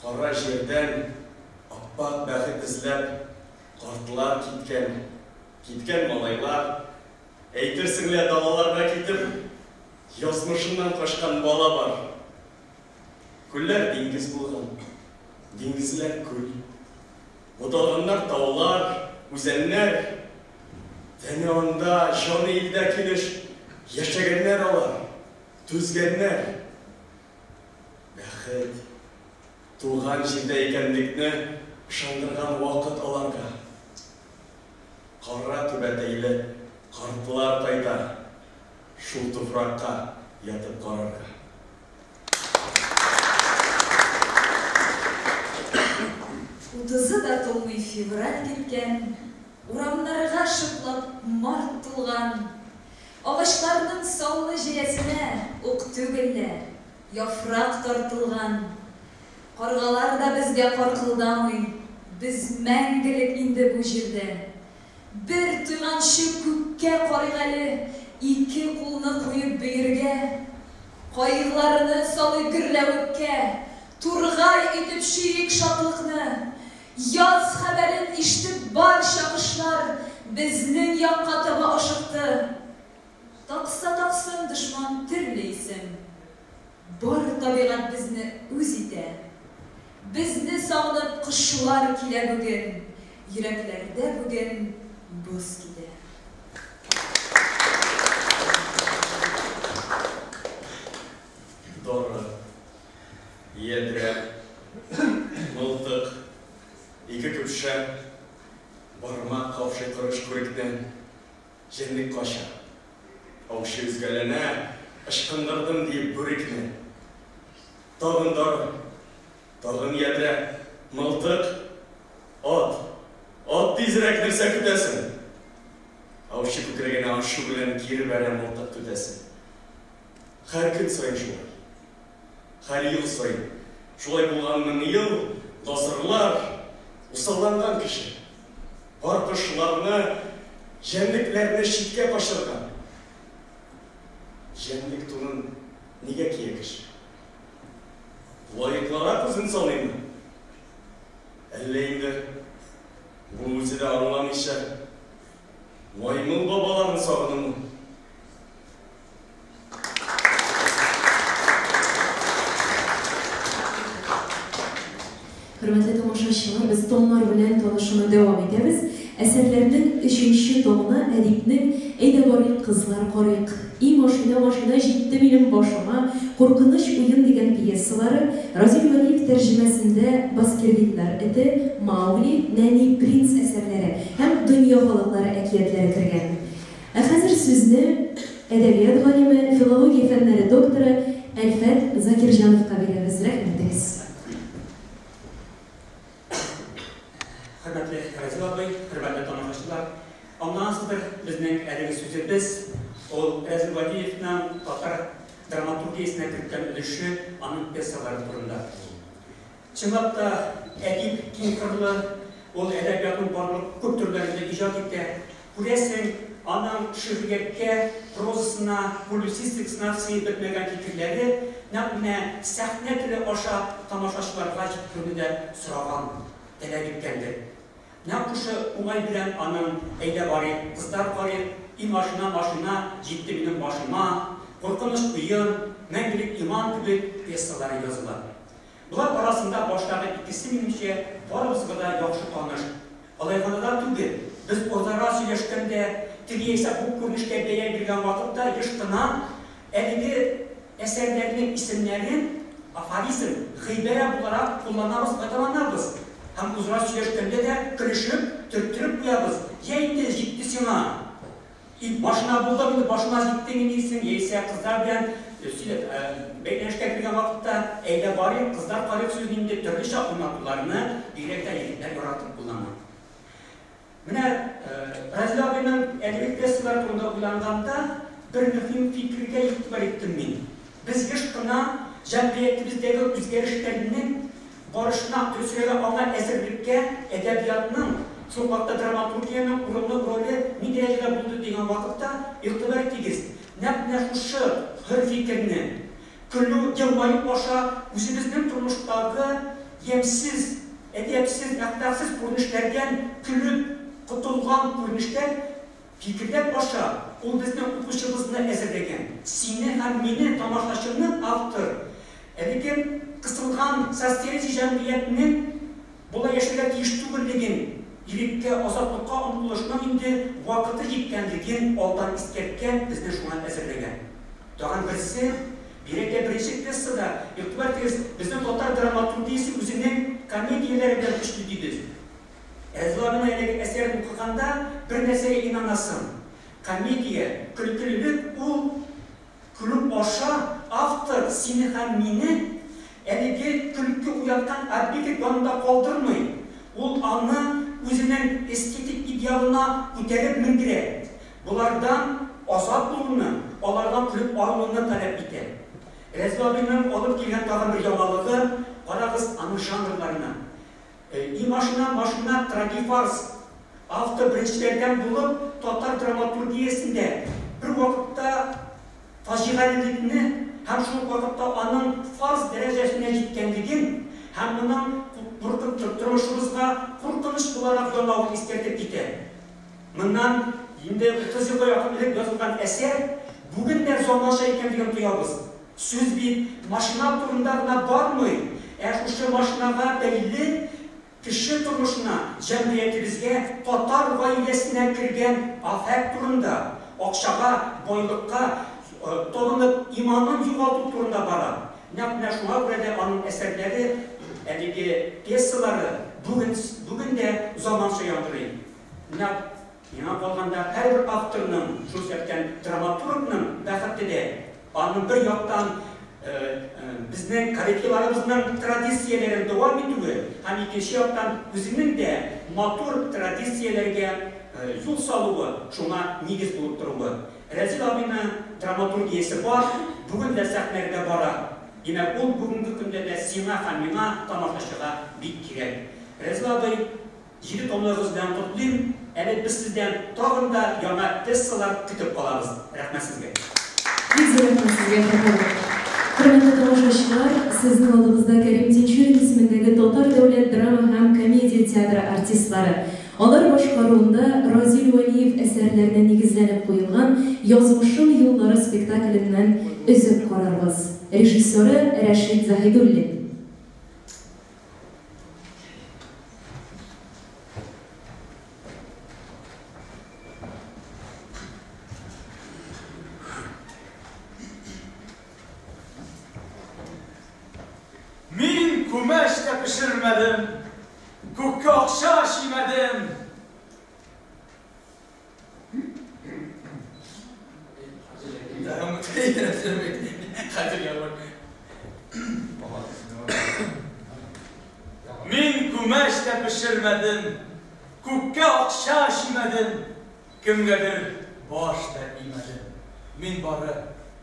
S8: Кара җирдән ап-ак бәхет эзләп, картлар киткән, киткән малайлар, әйтерсең лә далаларга китеп, язмышыннан качкан бала бар. Күлләр диңгез булган, диңгезләр күл. Буталганнар таулар, үзәннәр. Тәне анда, җаны илдә килеш яшәгәннәр алар, түзгәннәр. Бәхет, туган җирдә икәнлекне ышандырган вакыт аларга. Кара түбәтәйле картлар кайта шул туфракка ятып карарга.
S3: Утызы да тулмый февраль киткән, Урамнарга шыплап март тулган. Агачларның саллы җәясенә Ук түгел лә, яфрак тартылган. Каргалар да безгә каркылдамый, Без мәңгелек инде бу җирдә. Бер туйганчы күккә карыйк әле, Ике кулны куеп бөергә. Кайгыларны салыйк гөрләвеккә, Тургай итеп чөйик шатлыкны. Яз хәбәрен иштеп барча кошлар Безнең якка таба ашыкты. Такса таксын дошман төрле исем. Бар табигать безне үз итә. Безне сагынып кошлар килә бүген, Йөрәкләрдә бүген боз китә.
S8: Дары, ядрә, мылтык, ике көпшә, бармак каушый корыч күректән. Җәнлек кача. Аучы өзгәләнә, ычкындырдым диеп бүрекне. Тагын дары, тагын ядрә, мылтык, ат, ат тизрәк, нәрсә көтәсең? Аучы күкрәгенә ачу белән кире бәрә мылтык түтәсен. Һәр көн саен шулай. Һәр ел саен. Шулай булган 1000 ел, гасырлар, усалланган кеше. Бар кошларны, җәнлекләрне читкә качырган. Җәнлек тунын нигә кия кеше? Лаеклырак үзен саныймы? Әллә инде бу үзе дә аңламыйча маймыл бабаларын сагынумы?
S1: Хөрмәтле тамашачылар, без томнар белән танышуны дәвам итәбез. Әсәрләрнең өченче томына әдипнең Әйдә барыйк, кызлар, карыйк, И машина, машина җитте минем башыма, Куркыныч уен дигән пьесалары, Разил Вәлиев тәрҗемәсендә Баскервильләр эте, Маугли, Нәни принц әсәрләре һәм дөнья халыклары әкиятләре кергән. Ә хәзер сүзне әдәбият галиме, филология фәннәре докторы Әлфәт Закирҗановка бирәбез. Рәхим итегез.
S9: Хөрмәтле Разил абый, хөрмәтле тамашачылар, аңлагансыздыр, безнең әлеге сүзебез, ул Разил Вәлиевның татар драматургиясенә керткән өлеше, аның пьесалары турында. Чынлап та, әдип киң кырлы, ул әдәбиятның барлык күп төрләрендә иҗат итә. Күрәсең, аның шигърияткә, прозасына, публицистикасына сыеп бетмәгән фикерләре нәкъ менә сәхнә теле аша тамашачыларга җиткерүне дә сораган, таләп иткәндер. Нәкъ шушы уңай белән аның Әйдә барыйк, кызлар карыйк! И машина, машина, җитте минем башыма, Куркыныч уен, Мәңгелек иман кебек пьесалары языла. Болар арасында баштагы икесе, минемчә, барыбызга да яхшы таныш. Алай гына да түгел, без үзара сөйләшкәндә, теге яисә бу күренешкә бәя биргән вакытта еш кына әлеге әсәрләрнең исемнәрен афоризм, гыйбарә буларак кулланабыз, файдаланабыз. Һәм үзара сөйләшкәндә дә көлешеп, төрттереп куябыз, Йә инде, җитте сиңа! И башына булдым инде, башыма җиттең инде дисең, яисә кызлар белән сөйләп, бәйләнешкә кергән вакытта, әйдә барыйк, кызлар карыйк сүзен инде төрлечә аңлатуларны бигрәк тә егетләр яратып куллана. Менә Разил абыйның әлеге пьесалар турында уйланганда, бер мөһим фикергә игътибар иттем мин. Без еш кына җәмгыятебездәге үзгәрешләрнең барышына, дөресрәге аңа әзерлеккә әдәбиятның, шул ук вакытта драматургиянең урынлы роле ни дәрәҗәдә булды дигән вакытта, игътибар итегез, нәкъ менә шушы хөр фикерне, Көлү, елмаю аша үзебезнең тормыштагы ямьсез, әдәпсез, әхлаксыз күренешләрдән көлеп котылган күренешләр, фикерләр аша ул безнең укучыбызны әзерләгән. Сине һәм мине, тамашачыны автор әлеге кысылган социалистик җәмгыятьнең болай яшәргә тиеш түгеллеген, иреккә, азатлыкка омтылышның инде вакыты җиткәнлеген алдан искәрткән, безне шуңа әзерләгән. Тагын берсе, бигрәк тә беренче пьесада, игътибар итегез, безнең татар драматургиясе үзенең комедияләре белән көчле дибез. Әзил абыйның әлеге әсәрен укыганда бер нәрсәгә инанасың, комедия, көлкелелек ул көлү аша автор сине һәм мине әлеге көлке уяткан объект янында калдырмый, ул аны үзенең эстетик идеалына күтәреп менгерә. Болардан азат булуны, алардан көлеп арынуны таләп итә. Рәзил абыйның алып килгән тагын бер яңалыгы, карагыз аның жанрларына. И машина, машина, трагифарс. Автор беренчеләрдән булып татар драматургиясендә бер вакытта фаҗигалелекне һәм шул ук вакытта аның фарс дәрәҗәсенә җиткәнлеген һәм моның тормышыбызга куркыныч буларак янавын искәртеп китә. Моннан инде 30 елга якын элек язылган әсәр бүген дә заманча икәнлеген тоябыз. Сүз бит машина турында гына бармый, ә шушы машинага бәйле кеше тормышына, җәмгыятебезгә, татар гаиләсенә кергән афәт турында, акчага, байлыкка табынып иманын югалту турында бара. Нәкъ менә шуңа күрә дә аның әсәрләре, әлеге пьесалары бүген бүген дә заманча яңгырый. Нәкъ миңа калганда, һәрбер авторның, шул исәптән драматургның бәхете дә аның бер яктан безнең коллективларыбызның традицияләрен дәвам итүе һәм икенче яктан үзенең дә матур традицияләргә юл салуы, шуңа нигез булып торуы. Рәзил абыйның драматургиясе бар, бүген дә сәхнәләрдә бара. Димәк, ул бүгенге көндә дә сиңа һәм миңа, тамашачыга бик кирәк. Рәзил абый, җиде томлыгыгыз белән котлыйм, әле без сездән тагын да яңа пьесалар көтеп калабыз. Рәхмәт сезгә.
S1: Бик зур рәхмәт сезгә, Фәрһад. Хөрмәтле тамашачылар, сезнең алдыгызда Кәрим Тинчурин исемендәге Татар дәүләт драма һәм комедия театры артистлары. Алар башкаруында Разил Вәлиев әсәрләренә нигезләнеп куелган Язмышым юллары спектакленнән өзек карарбыз. Режиссеры, Рәшит Заһидуллин.
S4: Мин күмәч тә пешермәдем, күккә акча чөймәдем. Мин күмәч тә пешермәдем, күккә акча чөймәдем, кемгәдер баш та имәдем. Мин бары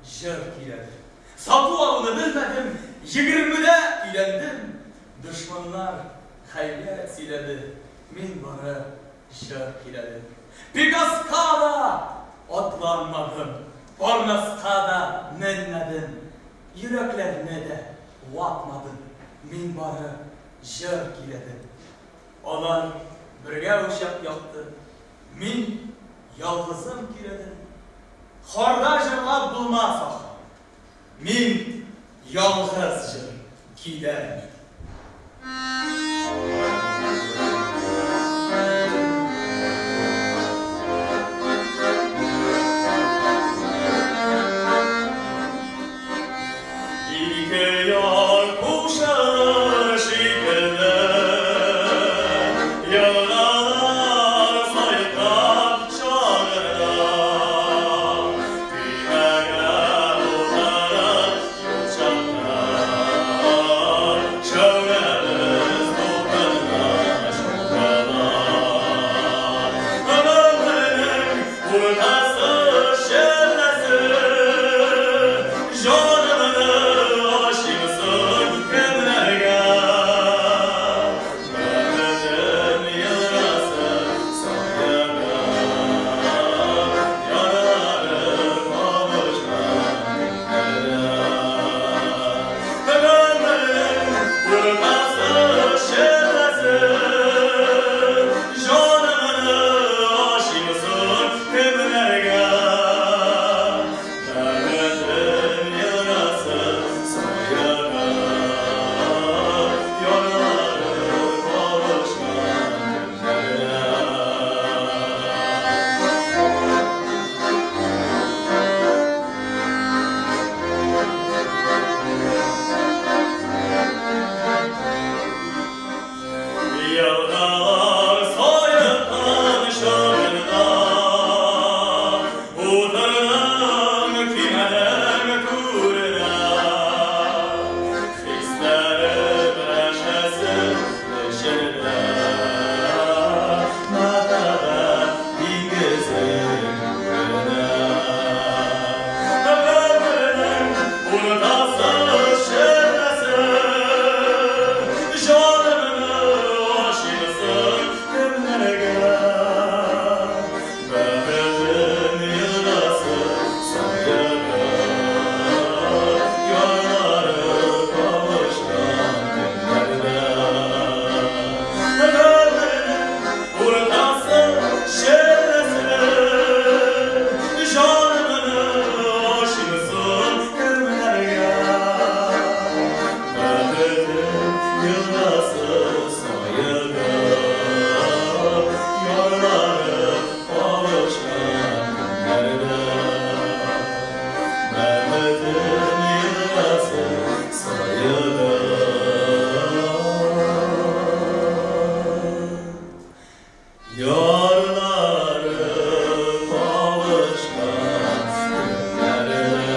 S4: җыр көйләдем. Сату-алуны белмәдем, егермедә өйләндем. Дошманнар хәйлә сөйләде, мин бары җыр көйләдем. Пегаска да атланмадым, Парнаска да менмәдем, йөрәкләрне дә ватмадым, мин бары җыр көйләдем. Алар бергә учак якты, мин. Ялгызым көйләдем. Хорда җырлап булмас ахыр. Мин ялгыз җыр көйләрмен.
S8: Ике яр кушылыр шикелле, Елгалар сайкап чагырда. Көймәгә утырып юл чыккан, Шәүләбез дулкынга чумдылар. Гомернең уртасы шәүләсе, Җанымны ачыймсың кемнәргә? Бәхетем елгасы саега, Ярлары кавышкан көннәрдә. Гомернең уртасы шәүләсе, Җанымны ачыймсың кемнәргә? Бәхетем елгасы саега, Ярлары кавышкан көннәрдә. Елгалар сайыккан чагында, Утырдым көймәнең түренә. Хисләрем рәшәсен эчендә, Мәхәббәт диңгезе күгенә. Гомернең уртасы шәүләсе, Җанымны ачыймсың кемнәргә? Бәхетем елгасы саега, Ярлары кавышкан көннәрдә. Гомернең уртасы шәүләсе, Җанымны ачыймсың кемнәргә? Бәхетем елгасы саега, Ярлары кавышкан көннәрдә. Бәхетем елгасы саега, Ярлары кавышкан көннәрдә.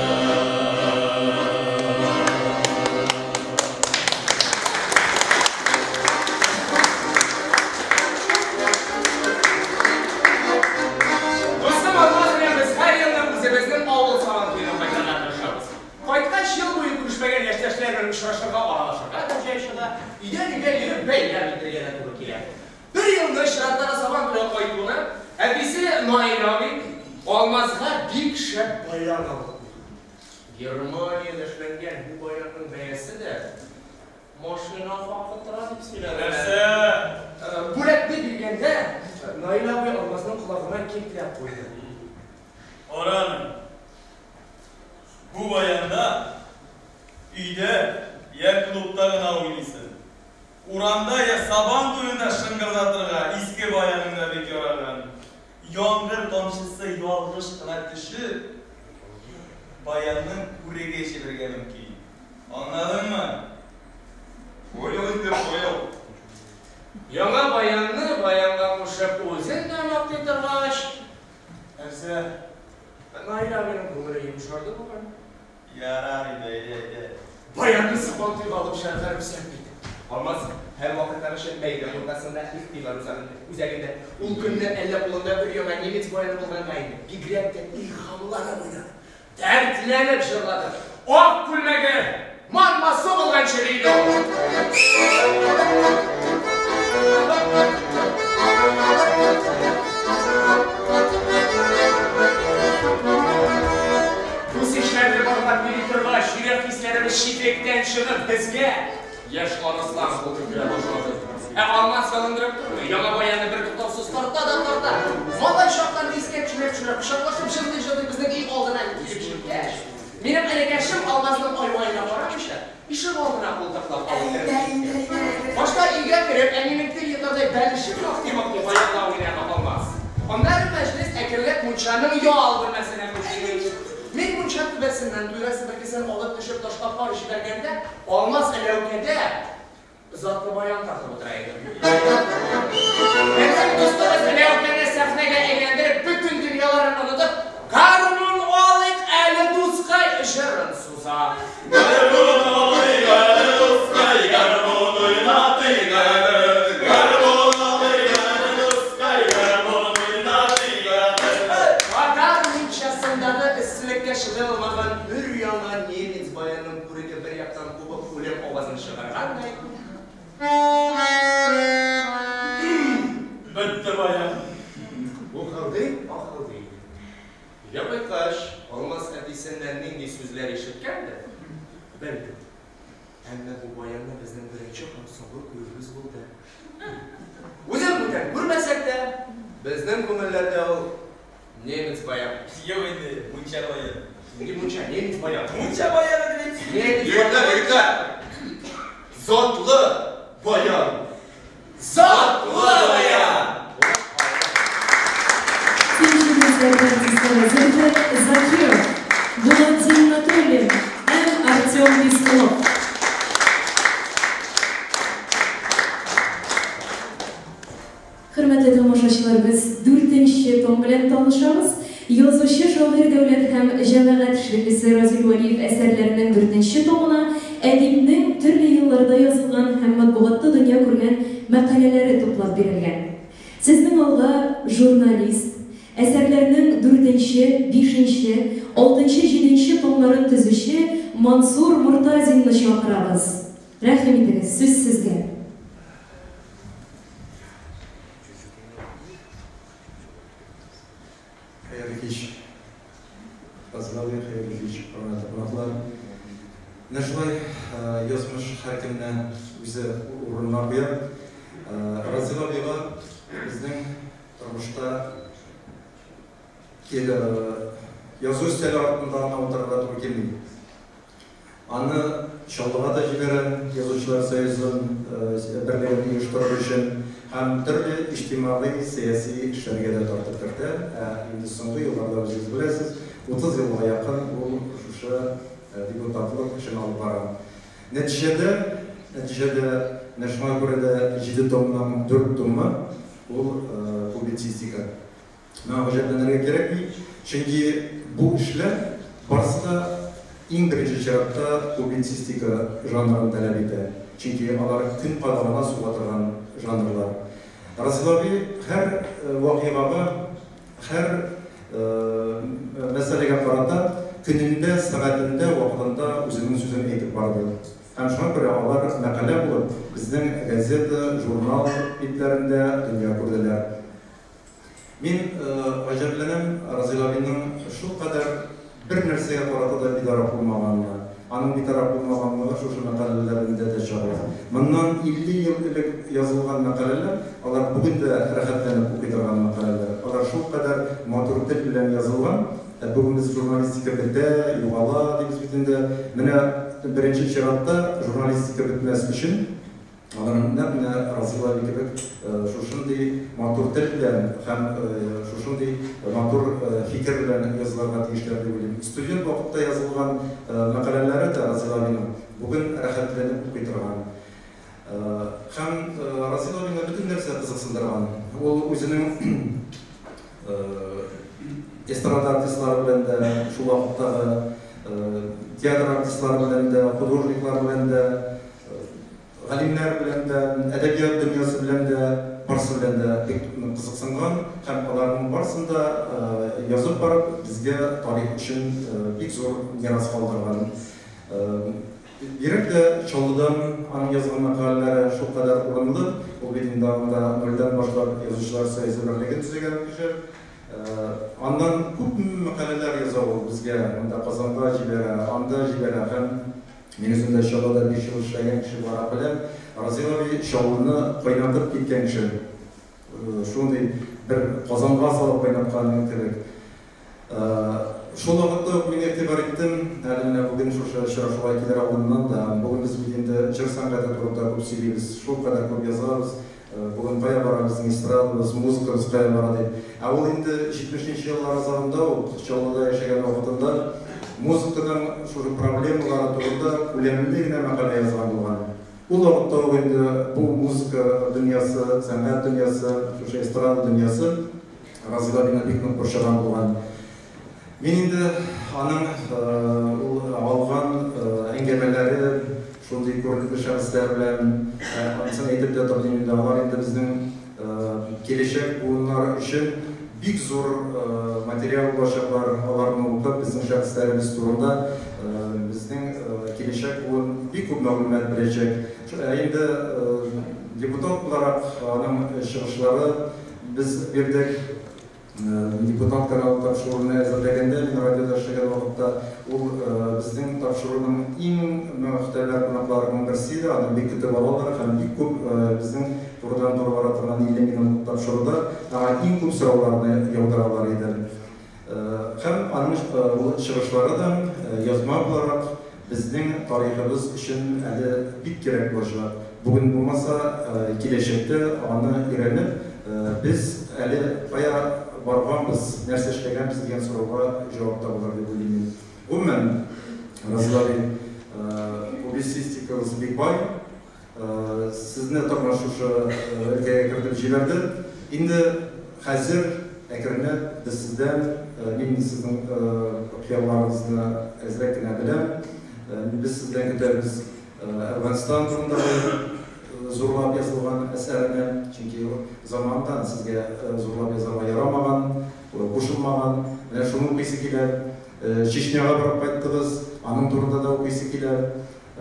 S10: Дустым Алмаз белән без һәр елны үзебезнең авыл Сабан туена кайтырга тырышабыз. Кайткач, ел буе күрешмәгән яшьтәшләр белән очрашырга, аралашырга да җай чыга, өйдән өйгә йөреп бәйрәм итәргә дә туры килә. Бер елны чираттагы Сабан туена кайтуына әтисе Наил абый Алмазга бик шәп баян алып куйды. Германиядә эшләнгән бу баянның бәясе дә машина хакы тора дип сөйләде.
S4: Нәрсә?
S10: Бүләкне биргәндә Наил абый Алмазның колагына киртләп куйды.
S4: Араны. Бу баянда өйдә я клубта гына уйныйсың. Урамда я Сабан туенда шыңгырдатырга иске баяның да бик яраган. Яңгыр тамчысы ялгыш кына төшеп, баянның күреге җебергә мөмкин. Аңладыңмы?
S2: Понял инде, понял.
S10: Яңа баянны баянга кушып үзен дә мактый торгач,
S4: Нәрсә?
S10: Наил абыйның күңеле йомшарды бугай.
S4: Ярар инде, әйдә, әйдә.
S10: Баянны Сабан туйга алып чыгарга рөхсәт итте.
S11: Алмаз һәрвакыттагыча мәйдан уртасында, игътибар үзәгендә. Ул көнне әллә кулында өр-яңа немец баяны булганга инде, бигрәк тә илһамланып уйнады.
S10: Дәртләнеп җырлады. Ак күлмәге манма су булганчы биеде. Дус-ишләрне барлап йөри торгач, йөрәк хисләребез читлектән чыгып, безгә яшь арыслан булып керә башлады.
S11: Ә Алмаз ялындырып тормый, яңа баянны бертуктаусыз тарта да тарта. Малай чакларны искә төшерә-төшерә, кочаклашып җырлый-җырлый безнең өй алдына килеп җиткәч, минем энекәшем Алмазның ай-ваена карамыйча, ишегалдына култыклап алып кереп китте. Башта өйгә кереп, әнинең тел йотардай бәлешен мактый-мактый баянда уйнады Алмаз. Аннары мәҗлес әкренләп мунчаның ял бүлмәсенә күчте. Мин мунча түбәсеннән түбә себеркесен алып төшеп ташлап пар җибәргәндә, Алмаз ләүкәдә затлы баян тартып утыра иде. Безнең дустыбыз ләүкәне сәхнәгә әйләндереп, бөтен дөньяларын онытып, Гармун алыйк әле, дускай җырын суза.
S8: Гармун алыйк әле, дускай, гармун уйнатыйк әле. Гармун алыйк әле, дускай, гармун уйнатыйк әле.
S11: Татар мунчасындагы эсселеккә чыдый алмаган өр-яңа немец баянының күреге бер яктан кубып үлем авазын чыгаргандай.
S4: Бетте баян.
S11: Ухылдый, ахылдый иде. Өйгә кайткач, Алмаз әтисеннән нинди сүзләр ишеткәндер, белмим. Әмма бу баянны безнең беренче һәм соңгы күрүебез булды. Үзен бүтән күрмәсәк тә, безнең күңелләрдә ул немец баян.
S4: Юк инде, мунча баяны.
S11: Нинди мунча? Немец баян.
S4: Мунча баяны дип әйтсәң.
S11: Немец
S6: Егетләр, егетләр! Затлы баян! Затлы баян!
S1: Зөлфәт Закиров, Булат Зиннатуллин һәм Артем Пискунов. Хөрмәтле тамашачылар, без дүртенче том белән танышабыз. Язучы, шагыйрь, дәүләт һәм җәмәгать эшлеклесе Разил Вәлиев әсәрләренең дүртенче томына әдипнең төрле елларда язылган һәм матбугатта дөнья күргән мәкаләләре туплап бирелгән. Сезнең алга журналист, әсәрләрнең дүртенче, бишенче, алтынчы, җиденче томнарын төзүче Мансур Мортазинны чакырабыз. Рәхим итегез, сүз сезгә.
S5: Хәерле кич, Фазыл абый, хәерле кич, хөрмәтле кунаклар. Менә шулай язмыш һәркемне үзе урынына куя. Разил абыйга безнең тормышта язу өстәле артында гына утырырга туры килми. Аны Чаллыга да җибәрә, Язучылар союзын берлеген оештырыр өчен һәм төрле иҗтимагый, сәяси эшләргә дә тартып кертә. Ә инде соңгы елларда үзегез беләсез, 30 елга якын ул шушы депутатлык эшен алып бара. Нәтиҗәдә, нәтиҗәдә, менә шуңа күрә дә җиде томның дүрт томы ул публицистика. Моңа гаҗәпләнергә кирәкми, чөнки бу эшләр барысы да иң беренче чиратта публицистика жанрын таләп итә, чөнки алар көн кадагына суга торган жанрлар. Разил абый һәр вакыйгага, һәр мәсьәләгә карата көнендә, сәгатендә, вакытында үзенең сүзен әйтеп барды. Һәм шуңа күрә алар мәкалә булып безнең газета, журнал битләрендә дөнья күрделәр. Мин гаҗәпләнәм Разил абыйның шулкадәр бер нәрсәгә карата да битараф булмаганына. Аның битараф булмаганлыгы шушы мәкаләләрендә дә чагыла. Моннан 50 ел элек язылган мәкаләләр, алар бүген дә рәхәтләнеп укый торган мәкаләләр. Алар шулкадәр матур тел белән язылган. Ә бүген без журналистика бетә, югала дибез бит инде. Менә беренче чиратта журналистика бетмәс өчен, Алар нәкъ менә Разил абый кебек шушындый матур тел белән һәм шушындый матур фикер белән язылырга тиешләр дип уйлыйм. Студент вакытта язылган мәкаләләре дә Разил абыйның бүген рәхәтләнеп укый торган. Һәм Разил абыйны бөтен нәрсә кызыксындырган. Ул үзенең эстрада артистлары белән дә, шул вакыттагы театр артистлары белән дә, художниклар белән дә, Галимнәр белән дә, әдәбият дөньясы белән дә, барысы белән дә бик нык кызыксынган һәм аларның барысын да язып барып, безгә тарих өчен бик зур мирас калдырган. Бигрәк тә Чаллыдан аның язган мәкаләләре шулкадәр урынлы, ул бит инде анда нольдән башлап Язучылар союзы берлеген төзегән кеше. Аннан күп мәкаләләр яза ул безгә, монда Казанга җибәрә, анда җибәрә һәм.
S12: Мин үзем дә Чаллыда 5 ел эшләгән кеше буларак беләм, Разил абый Чаллыны кайнатып киткән кеше. Шундый бер казанга салып кайнаткан кебек. Шул вакытта ук мин игътибар иттем, әле менә бүген шушы очрашуга килер алдыннан да, бүген без бит инде җыр сәнгате турында күп сөйлибез, шулкадәр күп язабыз, бүген кая бара безнең эстрадабыз, музыкабыз кая бара дип. Ә ул инде 70 нче еллар азагында ук, Чаллыда яшәгән вакытында, музыканың шушы проблемалары турында күләмле генә мәкалә язган булган. Ул вакытта ук инде бу музыка дөньясы, сәнгать дөньясы, шушы эстрада дөньясы Разил абыйны бик нык борчыган булган. Мин инде аның ул алган әңгәмәләре шундый күренекле шәхесләр белән, анысын әйтеп тә тормыйм инде, алар инде безнең киләчәк буыннар өчен бик зур материал булачаклар, аларны укып, безнең шәхесләребез турында безнең киләчәк буын бик күп мәгълүмат беләчәк. Ә инде депутат буларак аның чыгышлары без бирдек. Депутат каналы тапшыруны әзерләгәндә, мин радиода эшләгән вакытта, ул безнең тапшыруның иң мөхтәбәр кунакларының берсе иде, аны бик көтеп алалар һәм бик күп безнең турыдан-туры бара торган 50 минутлык тапшыруда аңа иң күп сорауларны яудыралар иде. Һәм аның ул чыгышлары да язма буларак безнең тарихыбыз өчен әле бик кирәк булачак. Бүген булмаса, киләчәктә аны өйрәнеп, без әле кая барганбыз, нәрсә эшләгәнбез дигән сорауга җавап табылыр дип уйлыйм мин. Гомумән, Разил абый, публицистикагыз бик бай. Сезне тагын шушы өлкәгә кертеп җибәрде. Инде хәзер әкренләп без сездән, мин сезнең хыялларыгызны әзрәк кенә беләм, без сездән көтәбез Әфганстан турындагы зурлап язылган әсәрне, чөнки заманында сезгә зурлап язарга ярамаган, кушылмаган. Менә шуны укыйсы килә. Чечняга барып кайттыгыз, аның турында да укыйсы килә.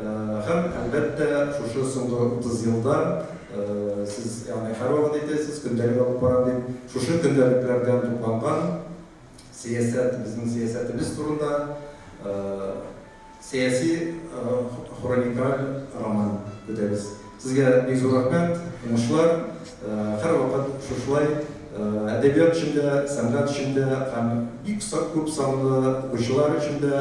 S12: Һәм, әлбәттә, шушы соңгы 30 елда сез, ягъни һәрвакыт әйтәсез, көндәлек алып барам дип, шушы көндәлекләрдән тупланган сәясәт, безнең сәясәтебез турында сәяси хроникаль роман көтәбез. Сезгә бик зур рәхмәт, уңышлар, һәрвакыт шушылай әдәбият өчен дә, сәнгать өчен дә һәм бик күп санлы укучылар өчен дә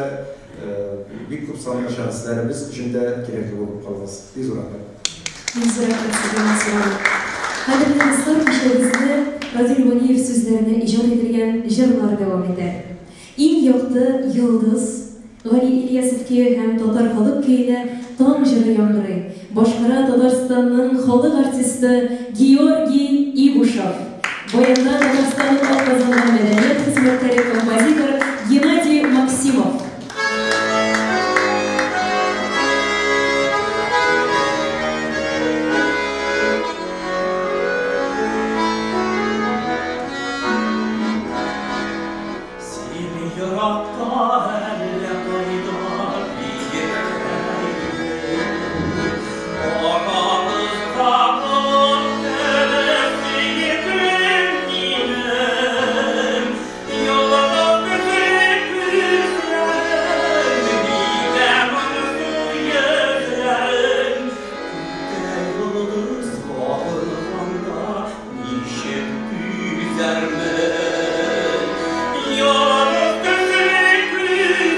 S12: Бик күп санлы шәхесләребез өчен дә кирәкле булып калыгыз. Бик зур рәхмәт.
S1: Бик зур рәхмәт сезгә, Мансур абый. Кадерле дуслар, кичәбезне Разил Вәлиев сүзләренә иҗат ителгән җырлар дәвам итәр. Иң якты йолдыз, Гали Ильясов көе һәм татар халык көенә Таң җыры яңгырый. Башкара Татарстанның халык артисты Георгий Ибушев. Баянда Татарстанның атказанган мәдәният хезмәткәре, композитор Геннадий Максимов.
S8: Син еракта әллә кайда биектә идең. Арабызда кар кебек сөеклем минем. Йолдыз төсле күзләрең, нигә моңсу йөзләрең? Күктә йолдыз кагылганда ничек түзәрмен? Йолдыз төсле күзләрең.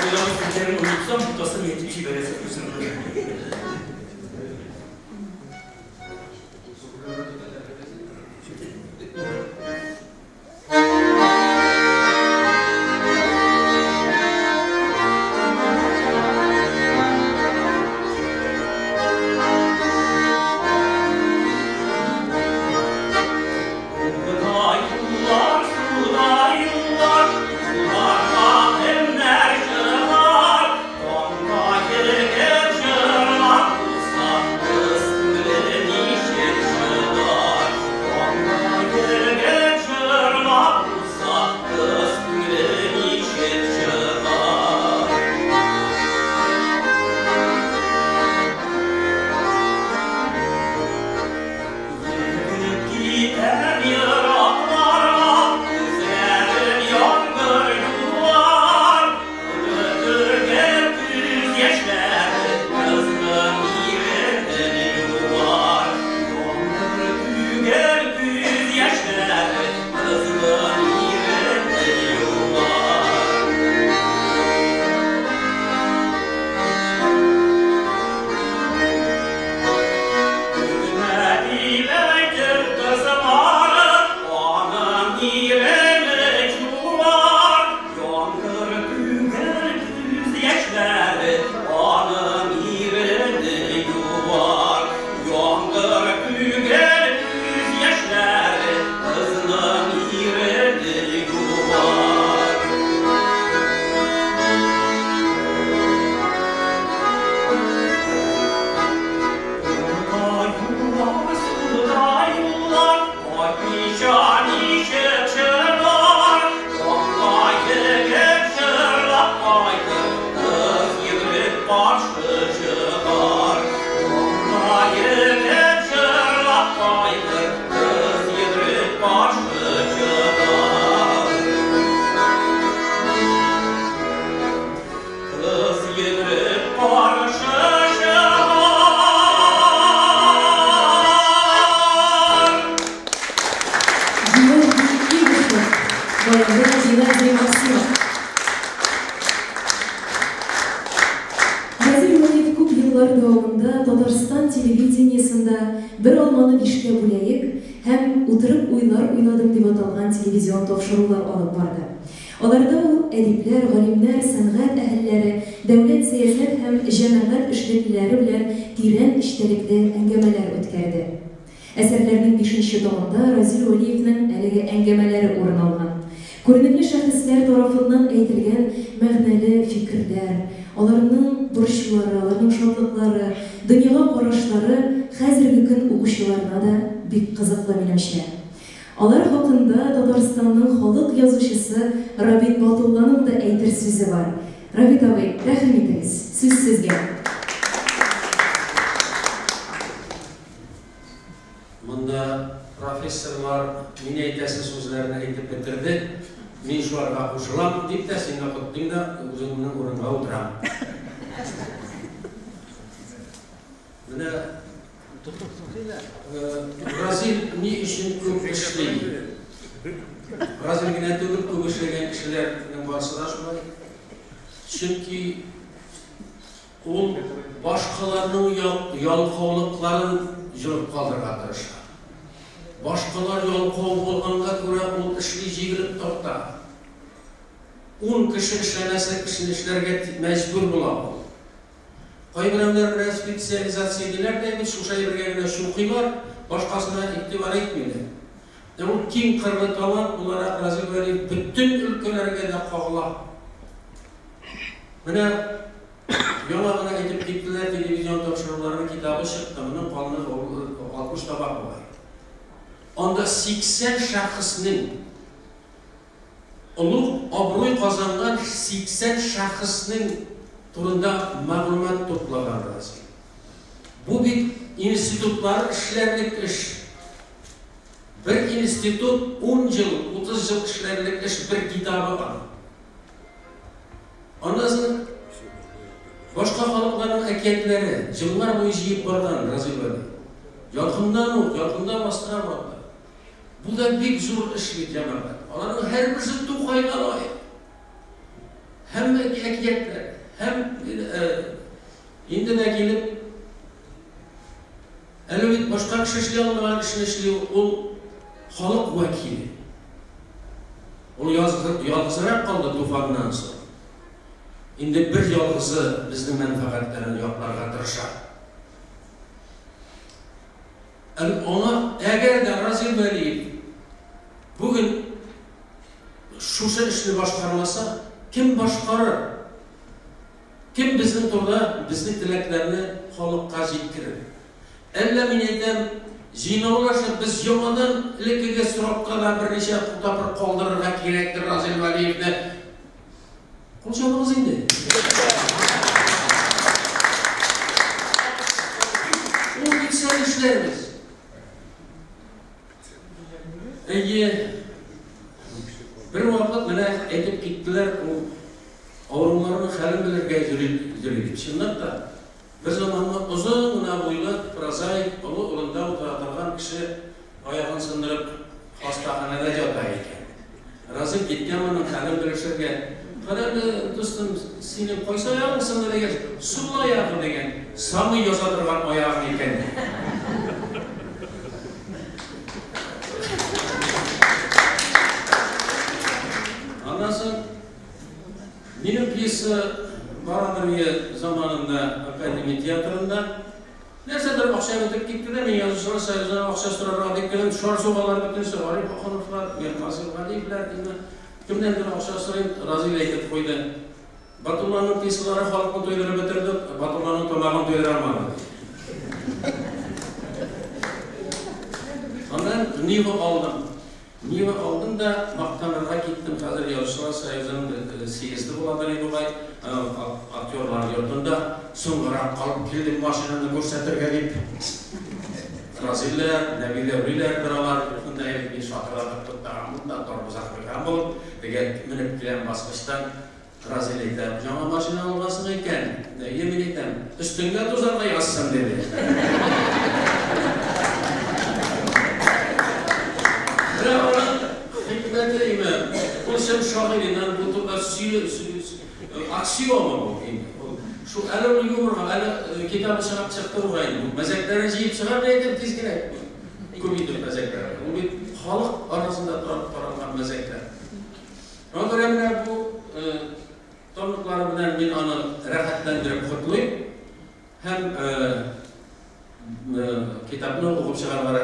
S9: Уйлаган сүзләрен онытсам, тотасым әйтеп җибәрәсе үзеңне.
S1: Разил Вәлиев күп еллар дәвамында Татарстан телевидениесендә Бер алманы бишкә бүләек һәм Утырып уйлар уйладым дип аталган телевизион тапшырулар алып барды. Аларда ул әдипләр, галимнәр, сәнгать әһелләре, дәүләт-сәясәт һәм җәмәгать эшлеклеләре белән тирән эчтәлекле әңгәмәләр үткәрде. Әсәрләрнең бишенче томында Разил Вәлиевнең әлеге әңгәмәләре урын алган. Күренекле шәхесләр тарафыннан әйтелгән мәгънәле фикерләр, аларның борчулары, аларның шатлыклары, дөньяга карашлары хәзерге көн укучыларына да бик кызыклы, минемчә. Алар хакында Татарстанның халык язучысы Рабит Батулланың да әйтер сүзе бар. Рабит абый, рәхим итегез, сүз сезгә.
S13: Монда профессорлар мин әйтәсе сүзләрне әйтеп бетерде, мин шуларга кушылам, дип тә сине котлыйм да үземнең урынга утырам. Менә Разил ни өчен күп эшли? Разил генә түгел, күп эшләгән кешеләрнең барысы да шулай. Чөнки Ул башкаларның ялкаулыкларын җылып калдырырга тырыша. Башкалар ялкау булганга күрә ул эшли җигелеп тарта. Ун кеше эшләмәслек эшне эшләргә мәҗбүр була ул. Кайберәүләр белән специализация диләр дә бит, шушы әйбергә генә чукыйлар, башкасына игътибар итмиләр. Ә ул киң кырлы талант буларак Разил Вәлиев бөтен өлкәләргә дә кагыла. Менә яңа гына әйтеп киттеләр, телевизион тапшыруларның китабы чыкты, моның калыны 60 табак бугай. Анда 80 шәхеснең олуг абруй казанган 80 шәхеснең турында мәгълүмат туплаган Разил. Бу бит институтлар эшләрлек эш. Бер институт ун ел, 30 ел эшләрлек эш бер китабы аның. Аннан соң башка халыкларның әкиятләре еллар буе җыеп барган Разил Вәли. Ялкыннан ук, ялкында бастыра барды. Бу да бик зур эш бит, җәмәгать. Аларның һәрберсе Тукайга лаек. Һәм әкиятләр, һәм инде дә килеп, әле бит башка кеше эшли алмаган эшне эшли, ул халык вәкиле. Ул ялгызрак калды Туфаннан соң. Инде бер ялгызы безнең мәнфәгатьләрен якларга тырыша. Аңа әгәр дә Разил Вәлиев бүген шушы эшне башкармаса, кем башкарыр? Кем безнең турыда, безнең теләкләрне халыкка җиткерер? Әллә мин әйтәм, җыйнаулашып без яңадан элеккеге срокка да берничә тапкыр калдырырга кирәктер Разил Вәлиевне. Кул чабыгыз инде. Ул китсә нишләрбез? Әйе. Бер вакыт менә әйтеп киттеләр, ул авыруларның хәлен белергә йөри дип. Чынлап та, бер заманны озын гына буйлы прозаик, олы урында утыра торган кеше аягын сындырып хастаханәдә ята икән. Разил киткән моның хәлен белешергә. Карале, дустым, синең кайсы аягың сынды дигәч, сул аягы дигән, самый яза торган аягың икән. Аннан соң минем пьеса барадыр заманында Академия театрында. Нәрсәдер акча бетеп китте дә, мин Язучылар союзына акча сорарга дип кердем. Шар сугалар бөтенесе, Гариф Ахуновлар, Миркасыйм Галиевләр, инде кемнәндер акча сорыйм, Разил әйтеп куйды. Батулланың пьесалары халыкны туйдырып бетерде, Батулланың тамагын туйдыра алмады. Аннан Нива алдым. Нива алдым да мактанырга киттем. Хәзер Язучылар союзының съезды буладыр бугай, актерлар йортында. Соңгырак калып килдем машинаны күрсәтергә дип. Разилләр, Нәби Дәүриләр торалар. Монда мин шатырлатып туктаган, монда тормозак куйган булып, теге менеп киләм баскычтан. Разил әйтә, яңа машина алгансың икән. Әйе, мин әйтәм, өстеңдә тузарга язсын, диде. Менә аның хикмәте име, ул чын шагыйреннән бу турыда аксиома бу инде. Шул әле ул юморга, әле китабы чыгып чыкты бугай инде. Мәзәкләрен җыеп чыгар, мин әйтәм, тиз генә. Күп итеп мәзәкләр. Ул бит халык арасында таралган мәзәкләр. Шуңа күрә менә бу томлыклары белән мин аны рәхәтләндереп котлыйм һәм китапны укып чыгарга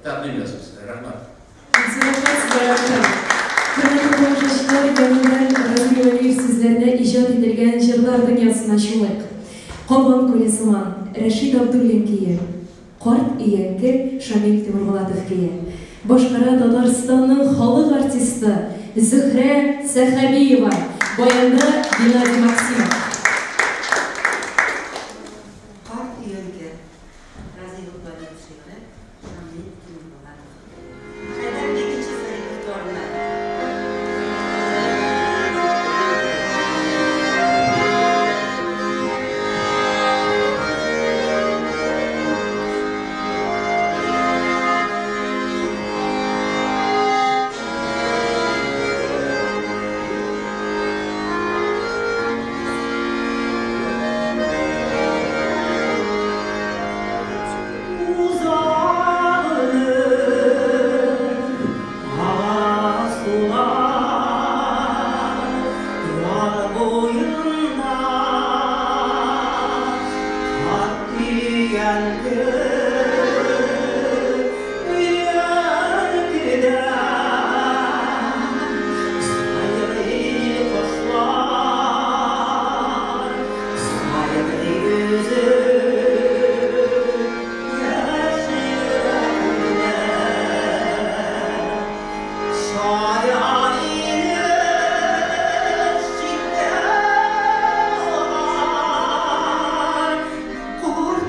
S13: тәкъдим ясыйм сезгә. Рәхмәт.
S1: Хөрмәтле тамашачылар, яңадан Разил Вәлиев сүзләренә иҗат ителгән җырлар дөньясына чумыйк. Кабан күле сыман, Рәшит Абдуллин көе, Карт өянке, Шамил Тимербулатов көе. Башкара Татарстанның халык артисты Зөһрә Сәхәбиева, баянда Геннадий Максимов.
S14: Карт өянке, Разил Вәлиев шигыре, Шамил Тимербулатов. Хәйдәр Бигичев репертуарыннан.
S8: Kurt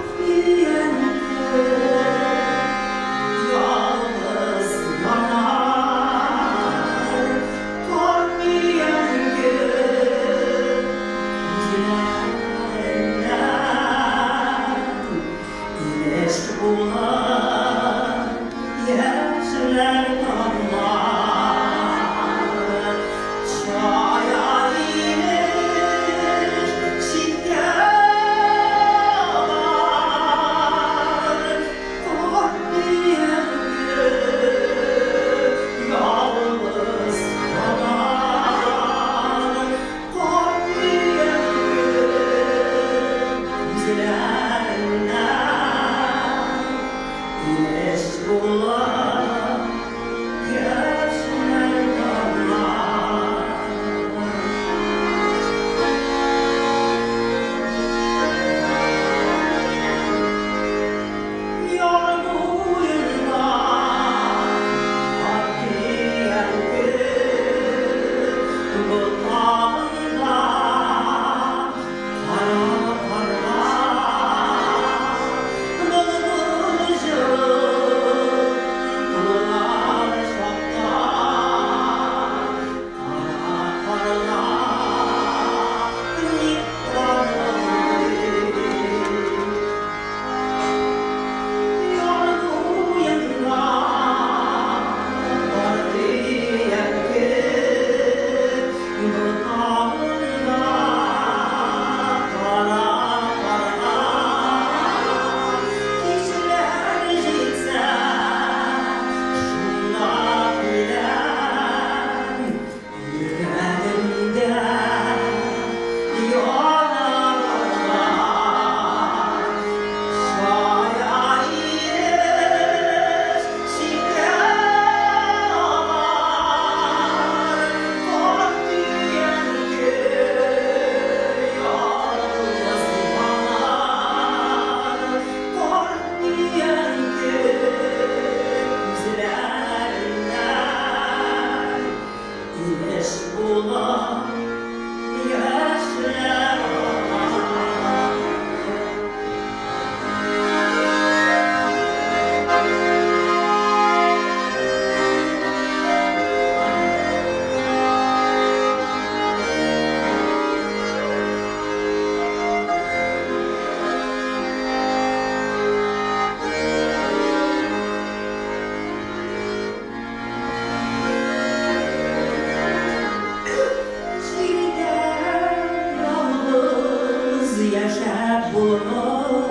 S8: Яшәп булмый.